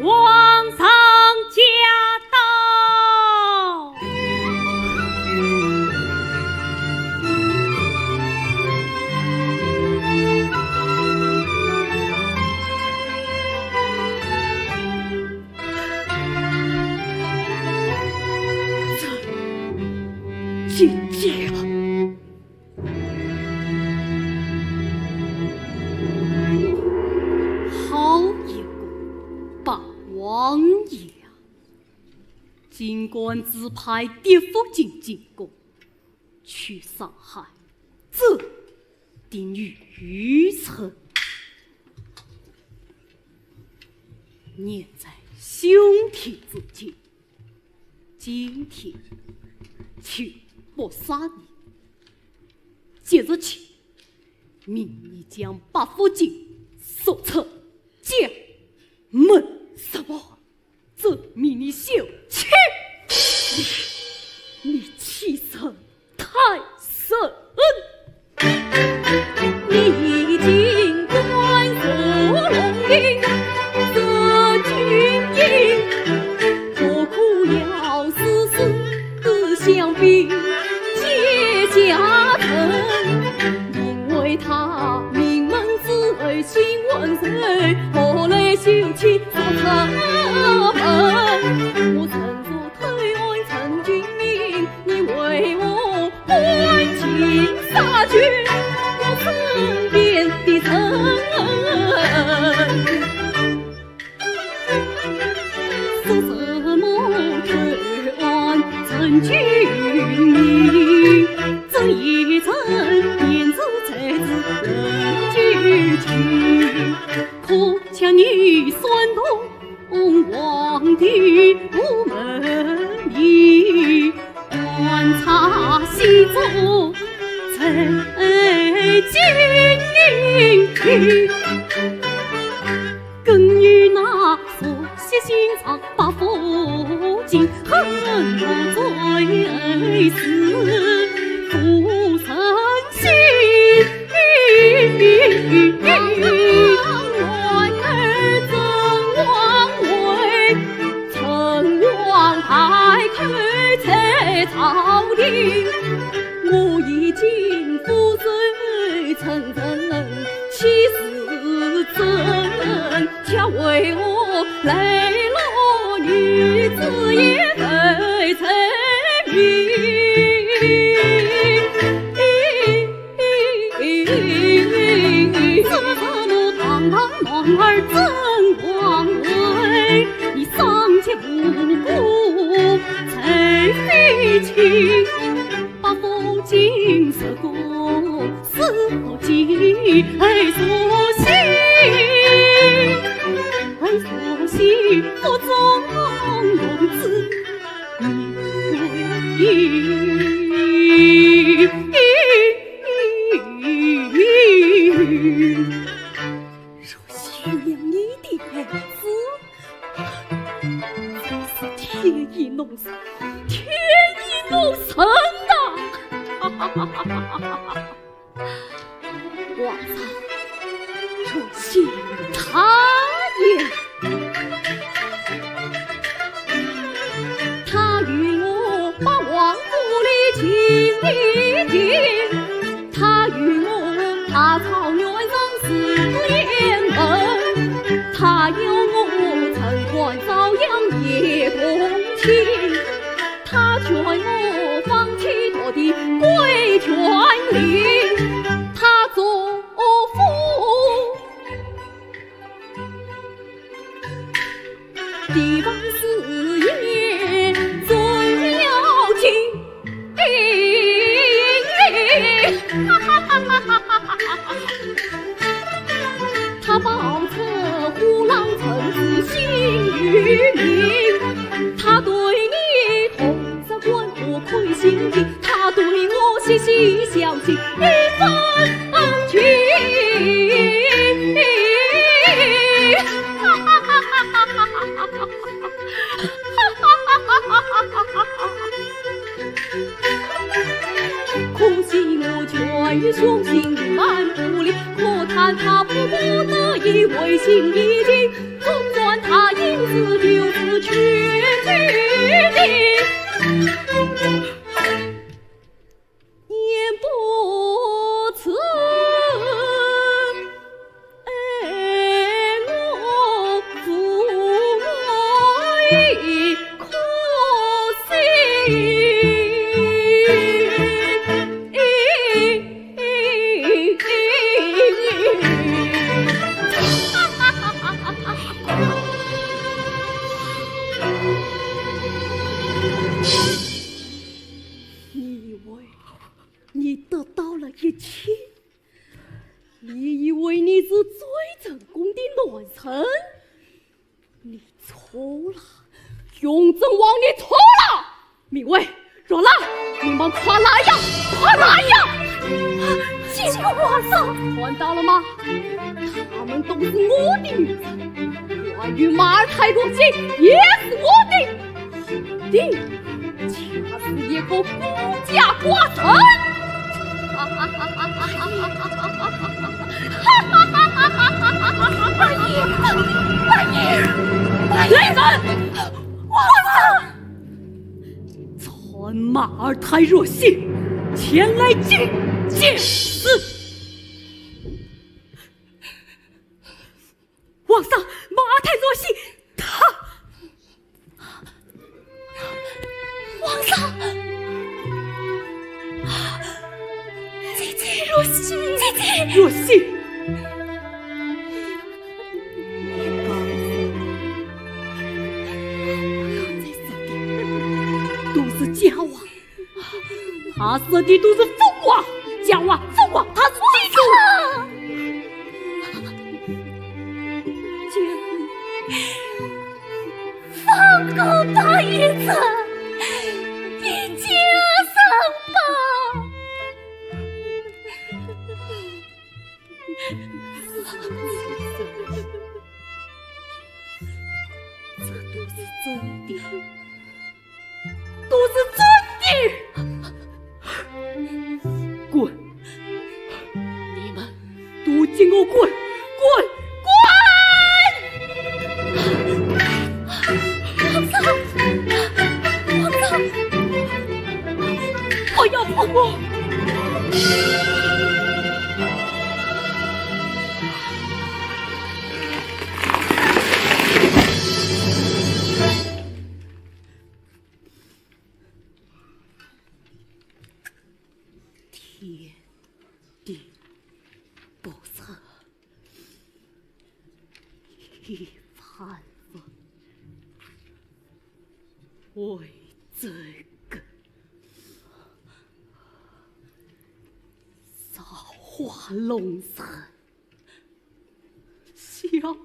皇上驾到！这，这，这……好一个八王爷啊！竟敢指派嫡府进京，去杀害这嫡女于晨。念在兄弟之情，今天就不杀你。 即日起，命你将八福金赎出家门。什么？朕命你休去！你，你欺人太甚！ 若许良你的儿子，真是天意弄人，天意弄人啊！皇上，臣信他也。他与我把王府里请一请，他与我把草原上四面门，他要我城关遭殃也同情。 他劝我放弃他的贵权力，他做父的王子也做了情。 他报此虎狼臣子心与名，他对你同着官府看心情，他对我息息相惜一分情。 可惜我权雄心蛮不利，可叹他不得已违心一计，总算他因此就是去的。 言不出，哎，我父母已可惜。你以为 你得到了一切？你以为你是最成功的男人？你错了，雍正王，你错了！明卫、若拉，你们快来呀，快来呀！见过皇上。看到了吗？她们都是我的女人，关于马尔泰若曦也是我的。 你就是一个孤家寡人。二爷，二爷，二爷！来人！皇上！传马尔泰若曦前来见见朕。 皇上，马尔泰若曦，她……皇上，姐姐，若曦，姐姐，若曦，你告诉我，刚才说的都是假话。 他说的都是疯话，假话，疯话，他说的都……放过白玉珍，一家人吧。这都是真的。 都是真的。滚！你们都给我滚！滚！滚！皇上，皇上，不要碰我！天地不测，一帆风，为这个造化弄人。 小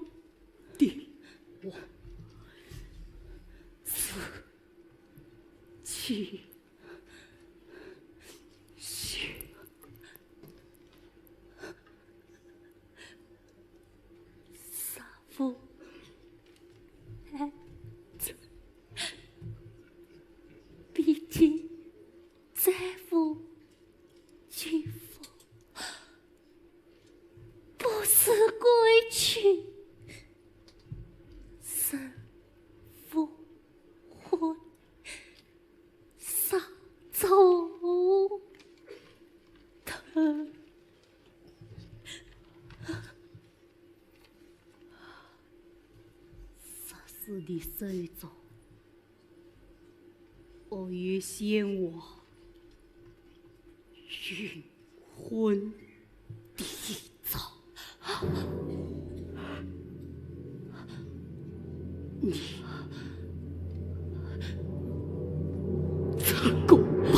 弟，我自己去。丈夫，哎，这毕竟丈夫。幸福不是归去，是无魂上头的。若是你手中 我有鲜活灵魂的遗照，你成功吧。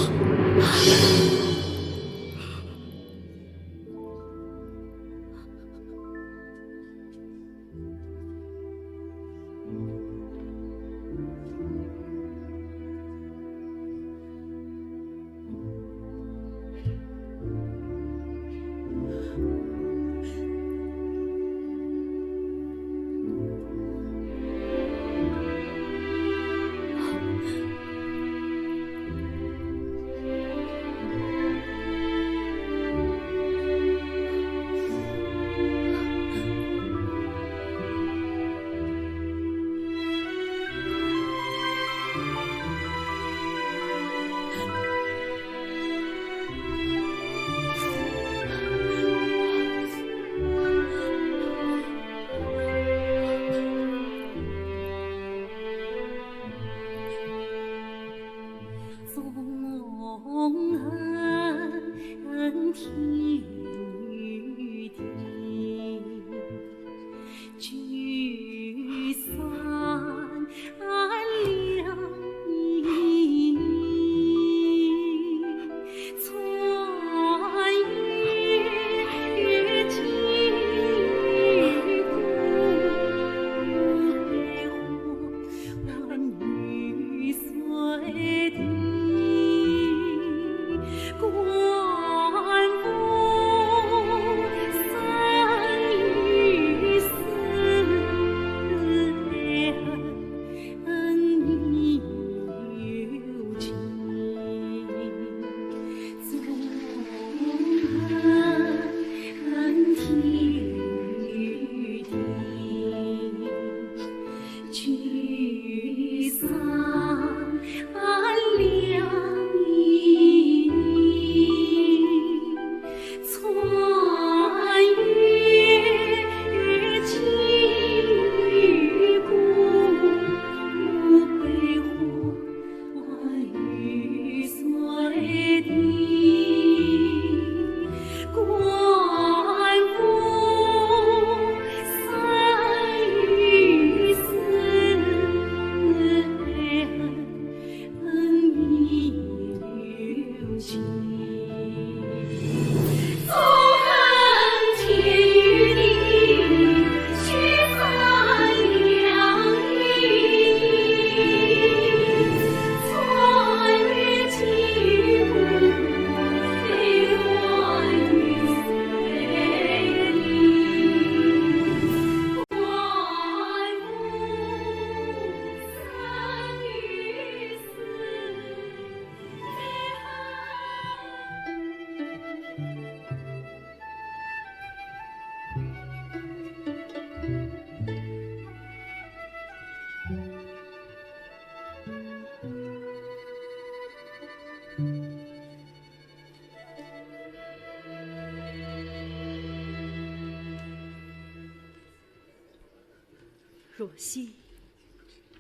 若曦，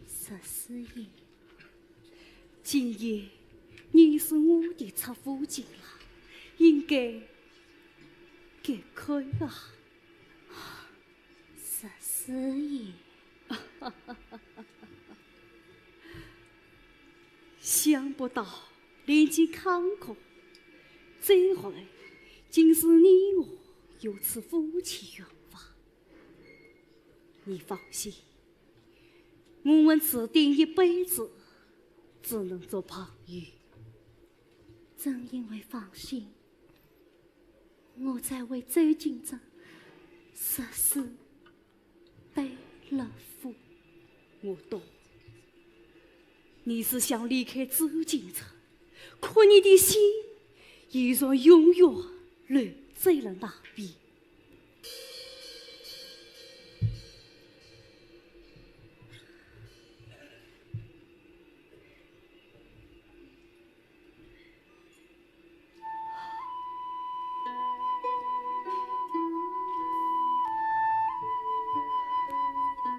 十四爷，今夜你是我的出府亲了，应该该哭啊。十四爷。想不到连襟看客，最后竟是你我有此夫妻缘分。 你放心，我们注定一辈子只能做朋友。正因为放心，我才为周金珍十四拜了父。我懂，你是想离开周金珍，可你的心依然永远留在了那边。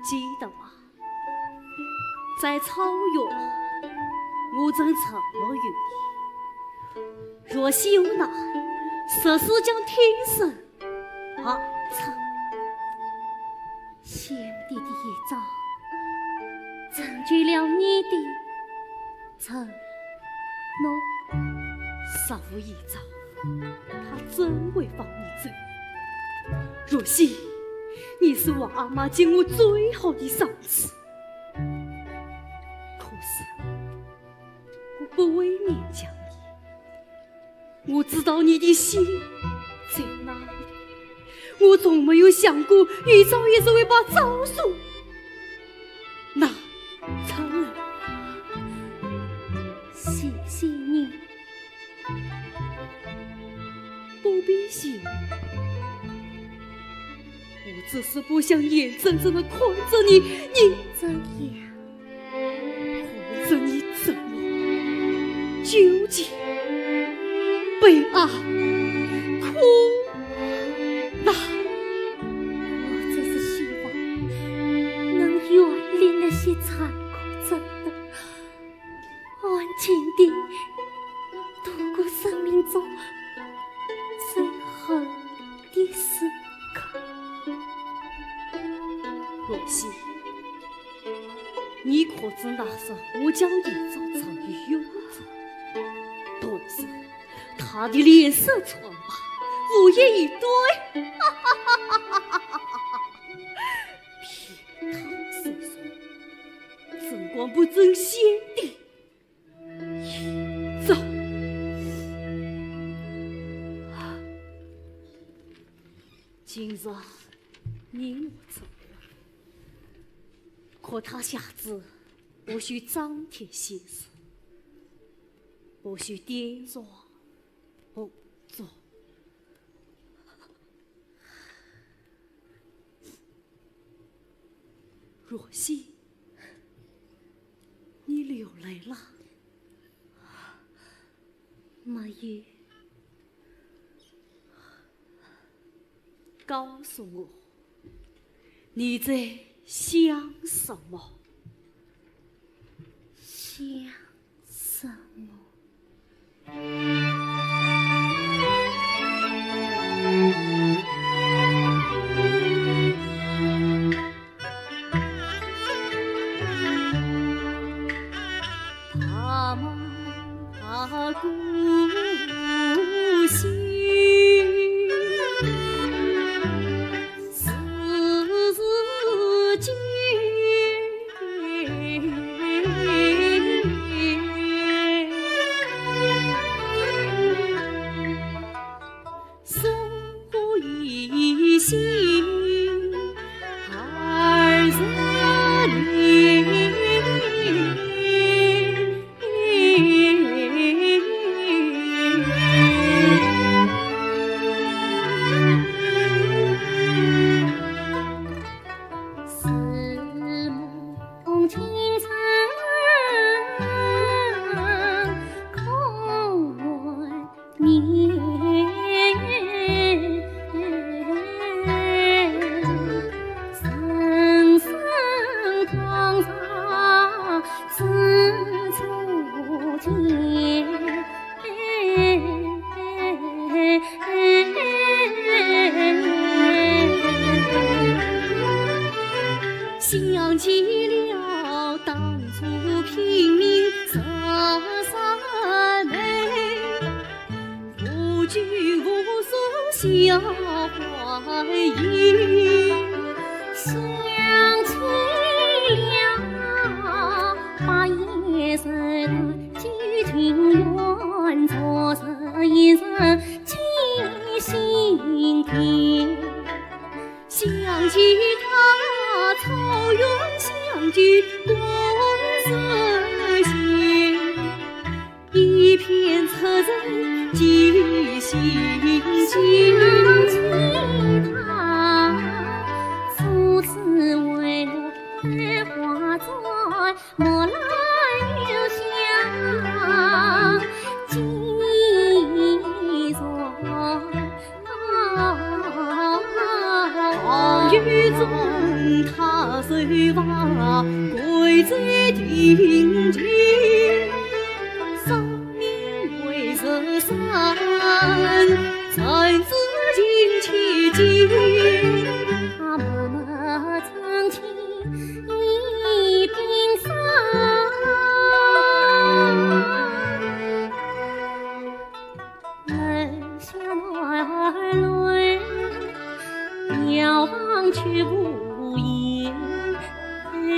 记得吗？在草原，我曾承诺于你，若是有难，誓死将挺身而出。 先帝的遗诏，成就了你的承诺。若无遗诏，他怎会放你走？若曦，你是我阿妈给我最好的赏赐。可是，我不会勉强你。 我知道你的心在哪里，我从没有想过遗诏也是会把诏书拿出来。谢谢你。不必谢。我只是不想眼睁睁地看着你，你怎样？ 看着你怎么究竟被俺苦难。我只是希望能远离那些残酷战斗，安静地度过生命中最后的时刻。若曦， 你可知那日我将遗诏呈与幽州，但是他的脸色惨白，无言以对。便他所说，怎敢不遵先帝遗诏？今日你我成婚，可他下旨 不许张贴喜事，不许点燃红烛。若曦，你流泪了？没有。 告诉我，你在想什么？想什么？想起了当初拼命十三妹，无拘无束笑欢颜。想起了八月十五九情缘，昨日一日寄心田。 想起他，草原相见共思前，一片赤诚记心间。想起他初次为我戴花簪，莫来留香寄人。唐玄宗他受罚，跪在庭前。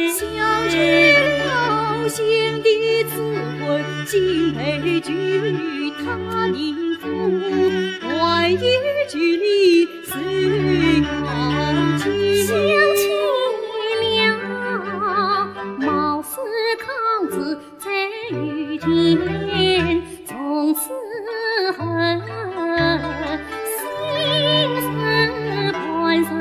想起了先帝之婚，竟被拒他人否，还有距离谁好解？想起了毛氏康子在御前，从此后心事半生。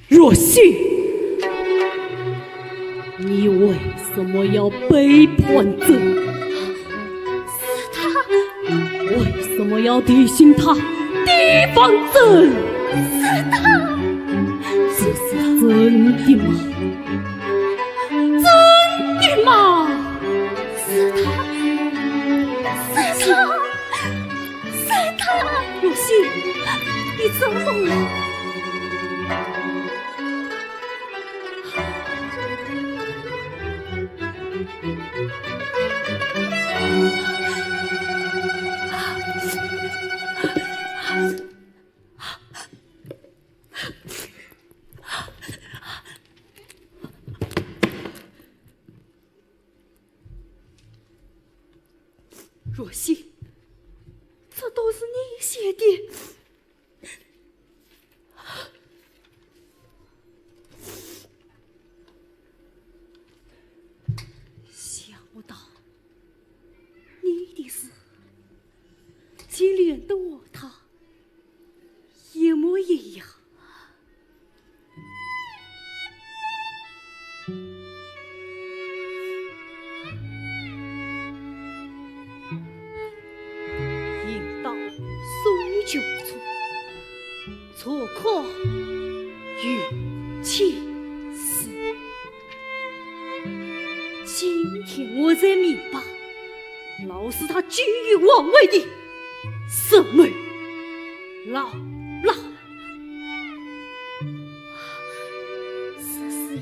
若曦，你为什么要背叛朕？是他。为什么要提醒他提防朕？是他。这是真的吗？真的吗？是他。是他。 是他。若曦，你怎么了？若曦，这都是你写的。 想不到你的诗竟连得和他一模一样。 行到水穷处，坐看云起时。今天我才明白，老师他寄予王维的什么老老。 是，是，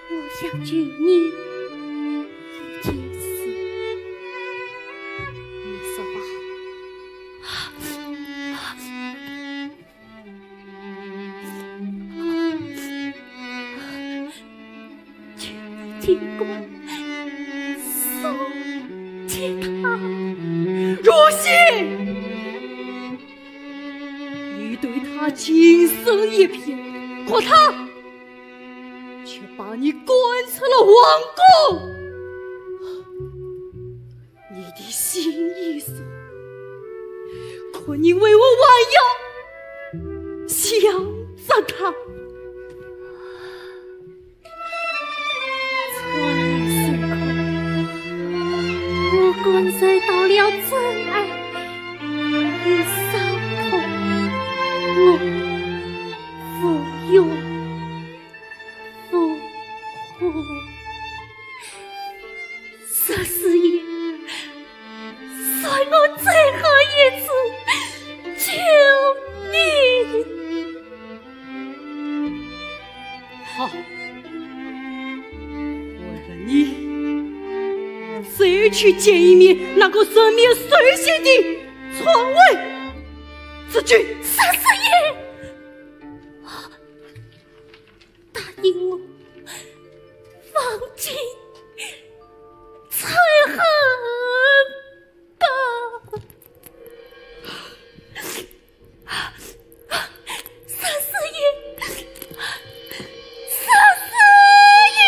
我想求你一件事。你说吧。求你进宫送给他。若曦！ 你对他情深意重，可他却把你赶出了皇宫。你的心已死，可你为我弯腰，他。 春夏秋冬，我感受到了真爱与伤痛，我无怨无悔。佘师爷，算我最后一次求你。 好，我和你再去见一面那个人面兽心的篡位之君。佘师爷，答应我，放尽仇恨 吧。佘师爷，佘师爷。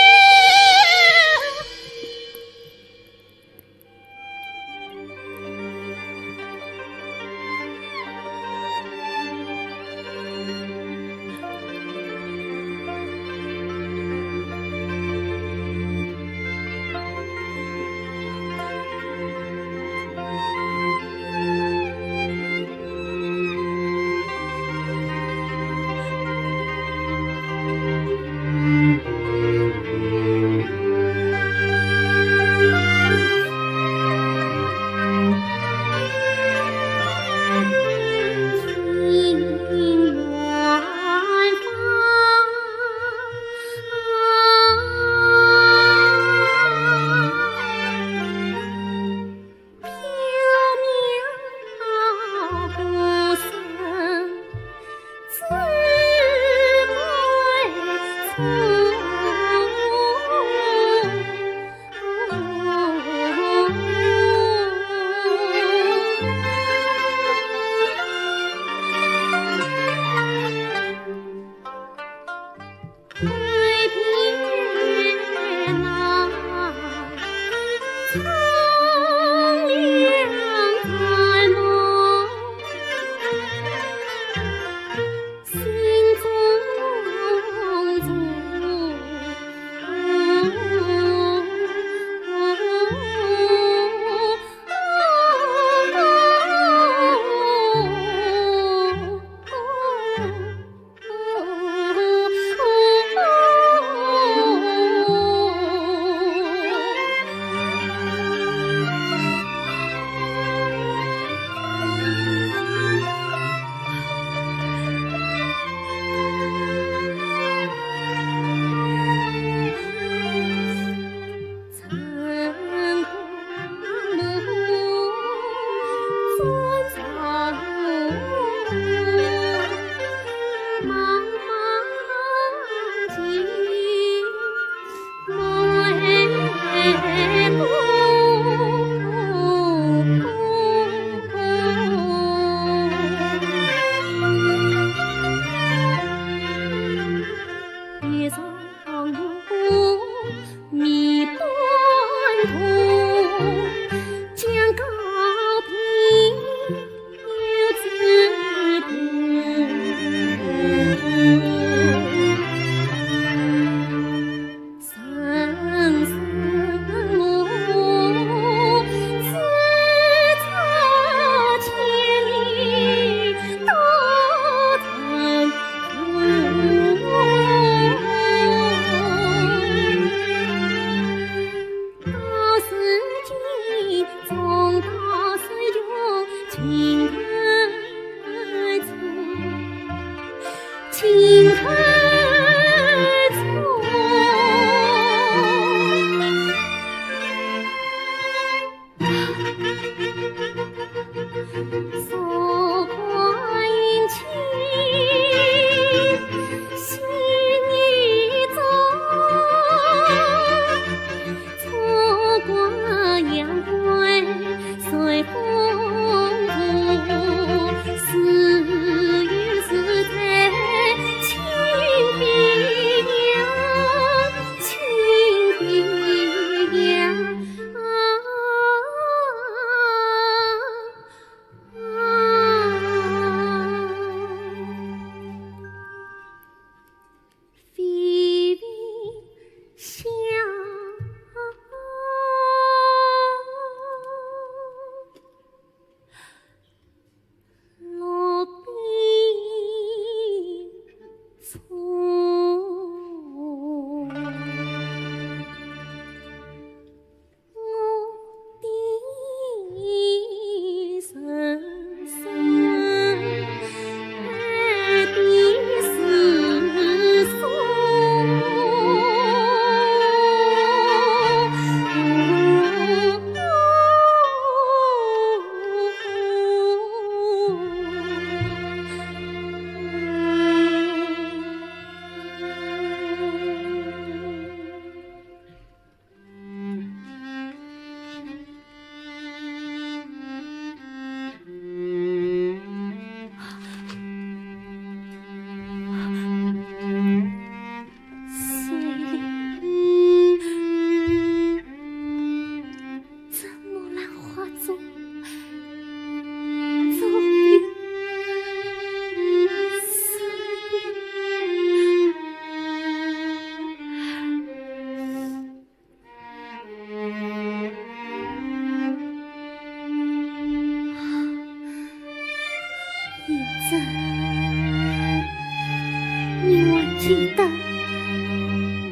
记得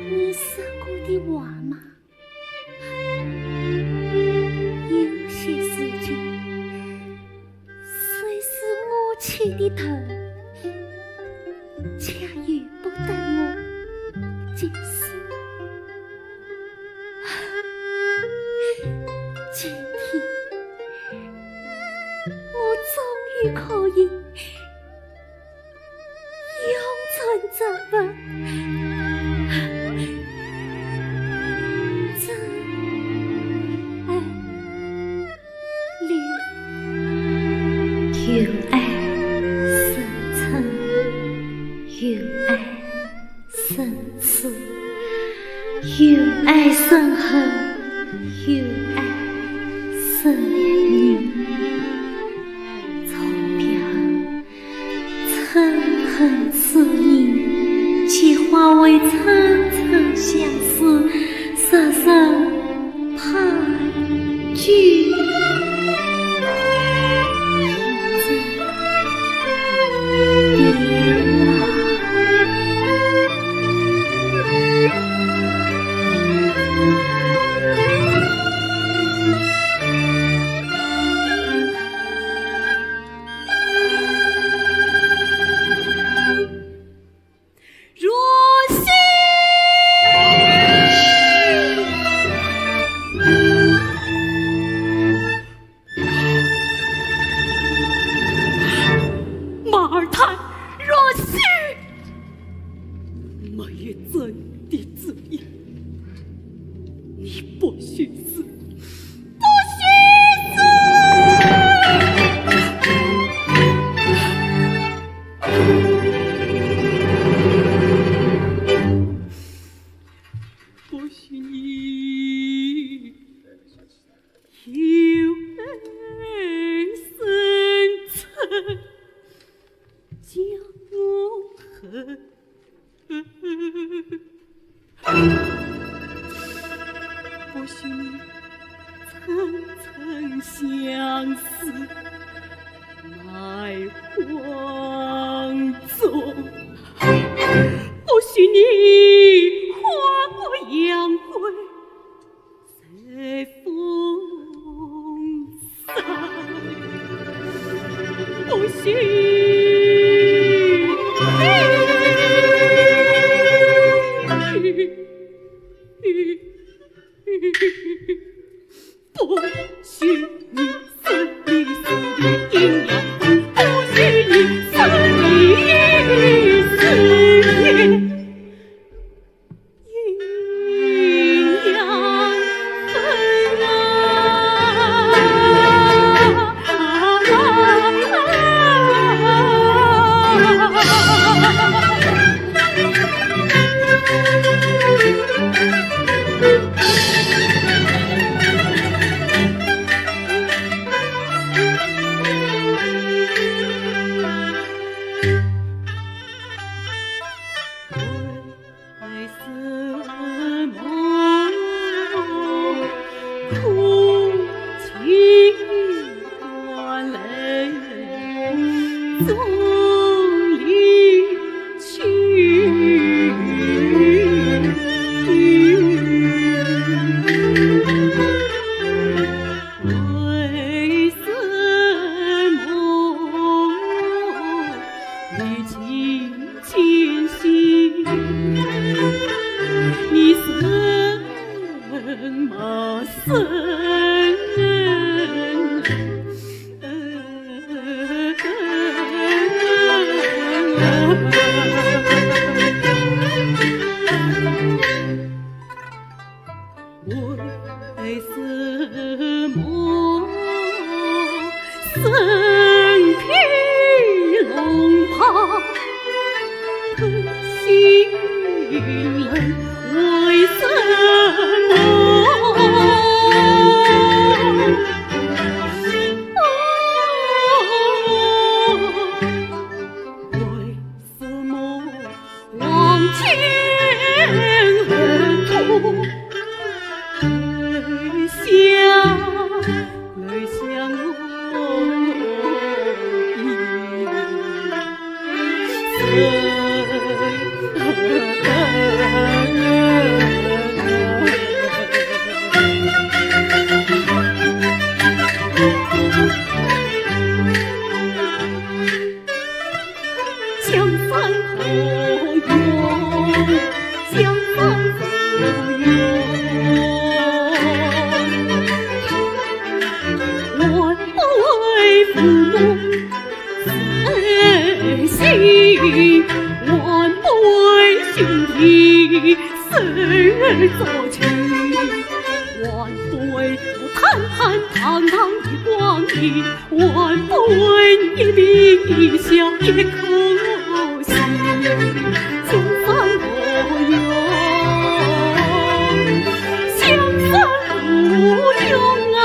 你说过的话吗？有些事情，虽是母亲的疼，却由不得我接受。今天，我终于可以 永存这份真爱恋。有爱生嗔，有爱生痴，有爱生恨，有爱生念。从表 嗔恨之念，皆化为层层相思，深深盘踞。若许，马尔泰，若许，没有朕的旨意，你不许死。 不许死！不许你有爱生嗔，将我恨。 不许你层层相思埋荒冢，不许你花过杨柳随风 不许，不许你死的死的阴阳，不许你死的死的 阴阳分啊！为什么你竟 坚信你生么生。为什么身披龙袍，吞星人？为什么？为什么？ 望天而哭，泪下，泪下我一生。江山无用，江山无用，换不回父母 谁信，换不回兄弟手足情，换不回我坦坦荡荡的光阴，换不回一颦一笑一颗心。江山无用，江山无用啊！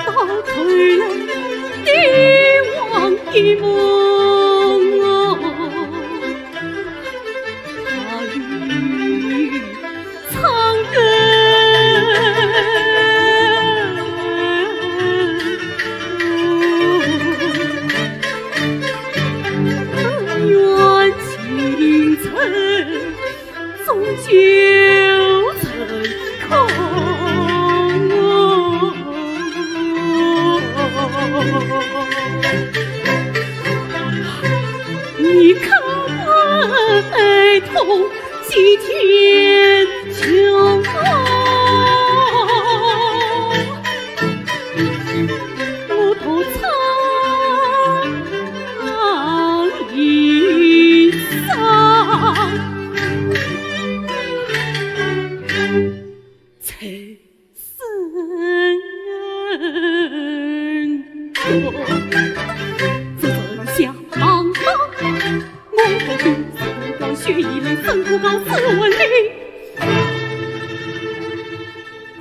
到头来，你忘记我，他与 沧源，愿情深，终究成空。你可曾回头 几天秋风，我独唱离殇。谁 生活，这人下茫茫，我的心似刀割，血已冷，生不高，死魂离。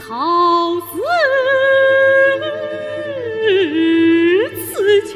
陶氏此情。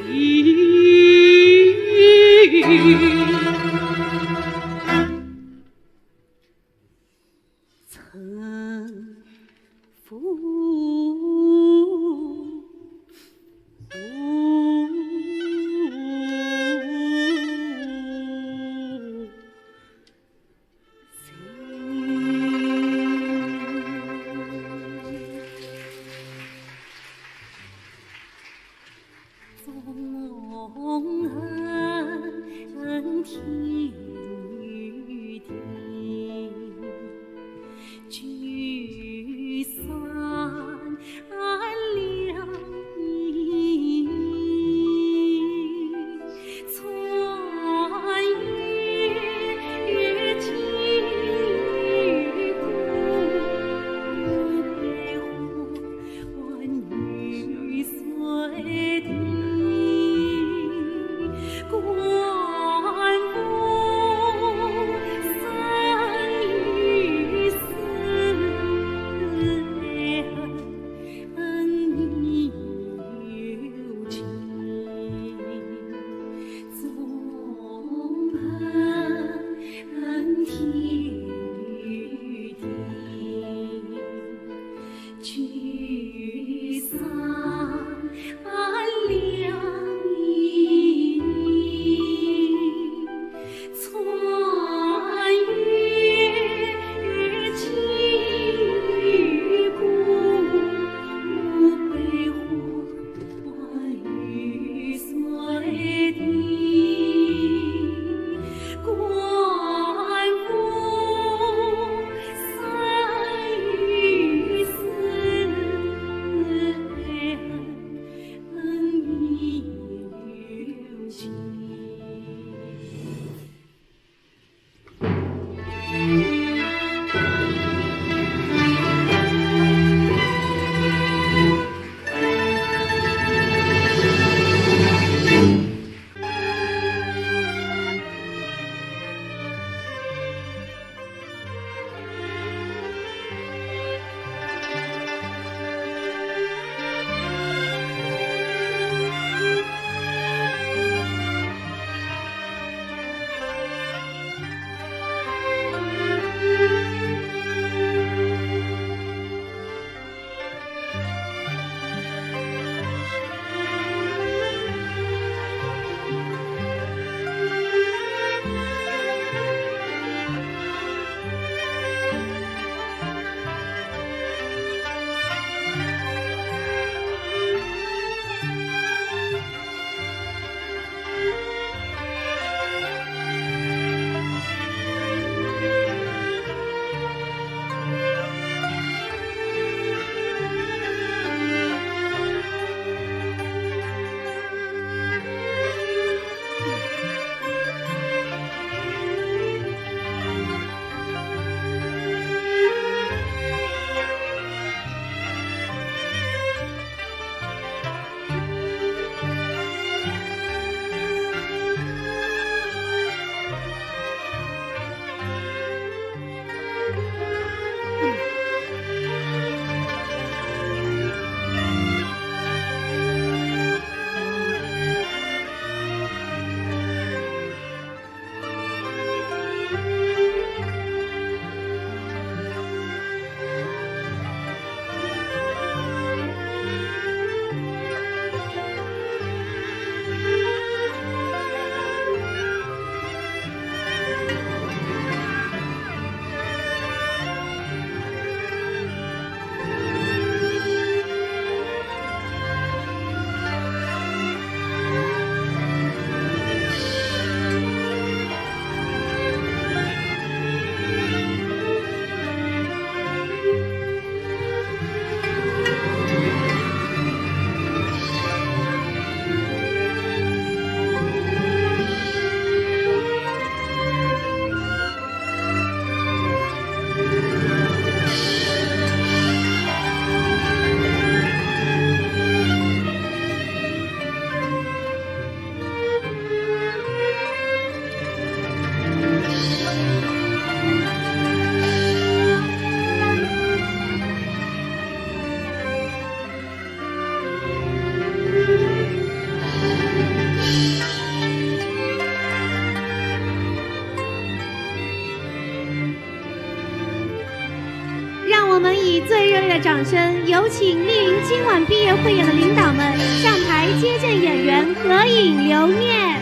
我们以最热烈的掌声，有请莅临今晚毕业汇演的领导们上台接见演员，合影留念。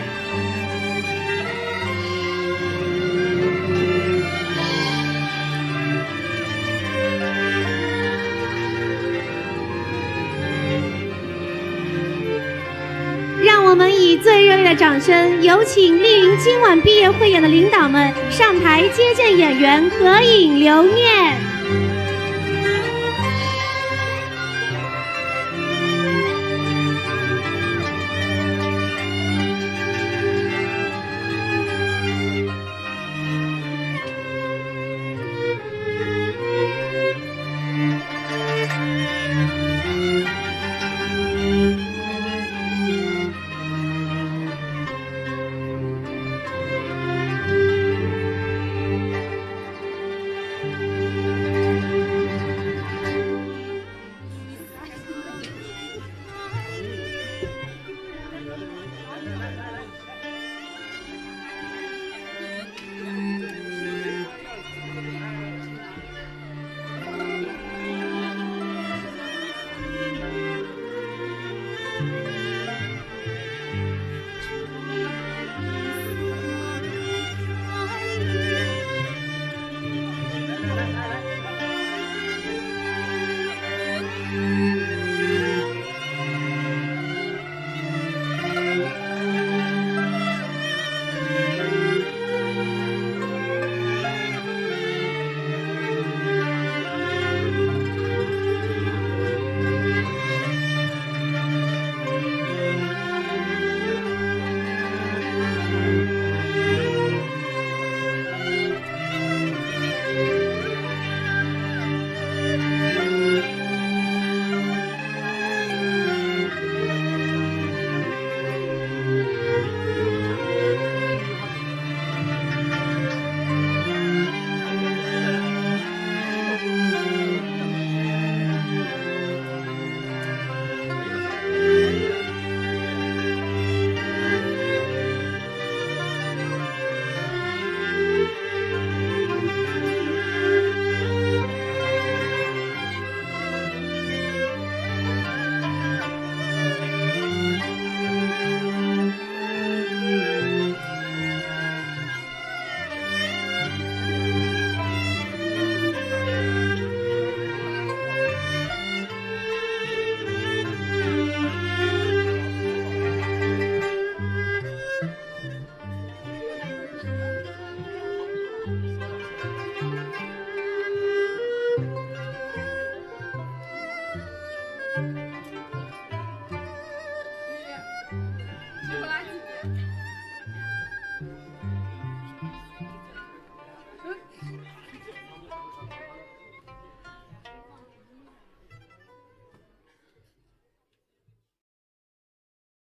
让我们以最热烈的掌声，有请莅临今晚毕业汇演的领导们上台接见演员，合影留念。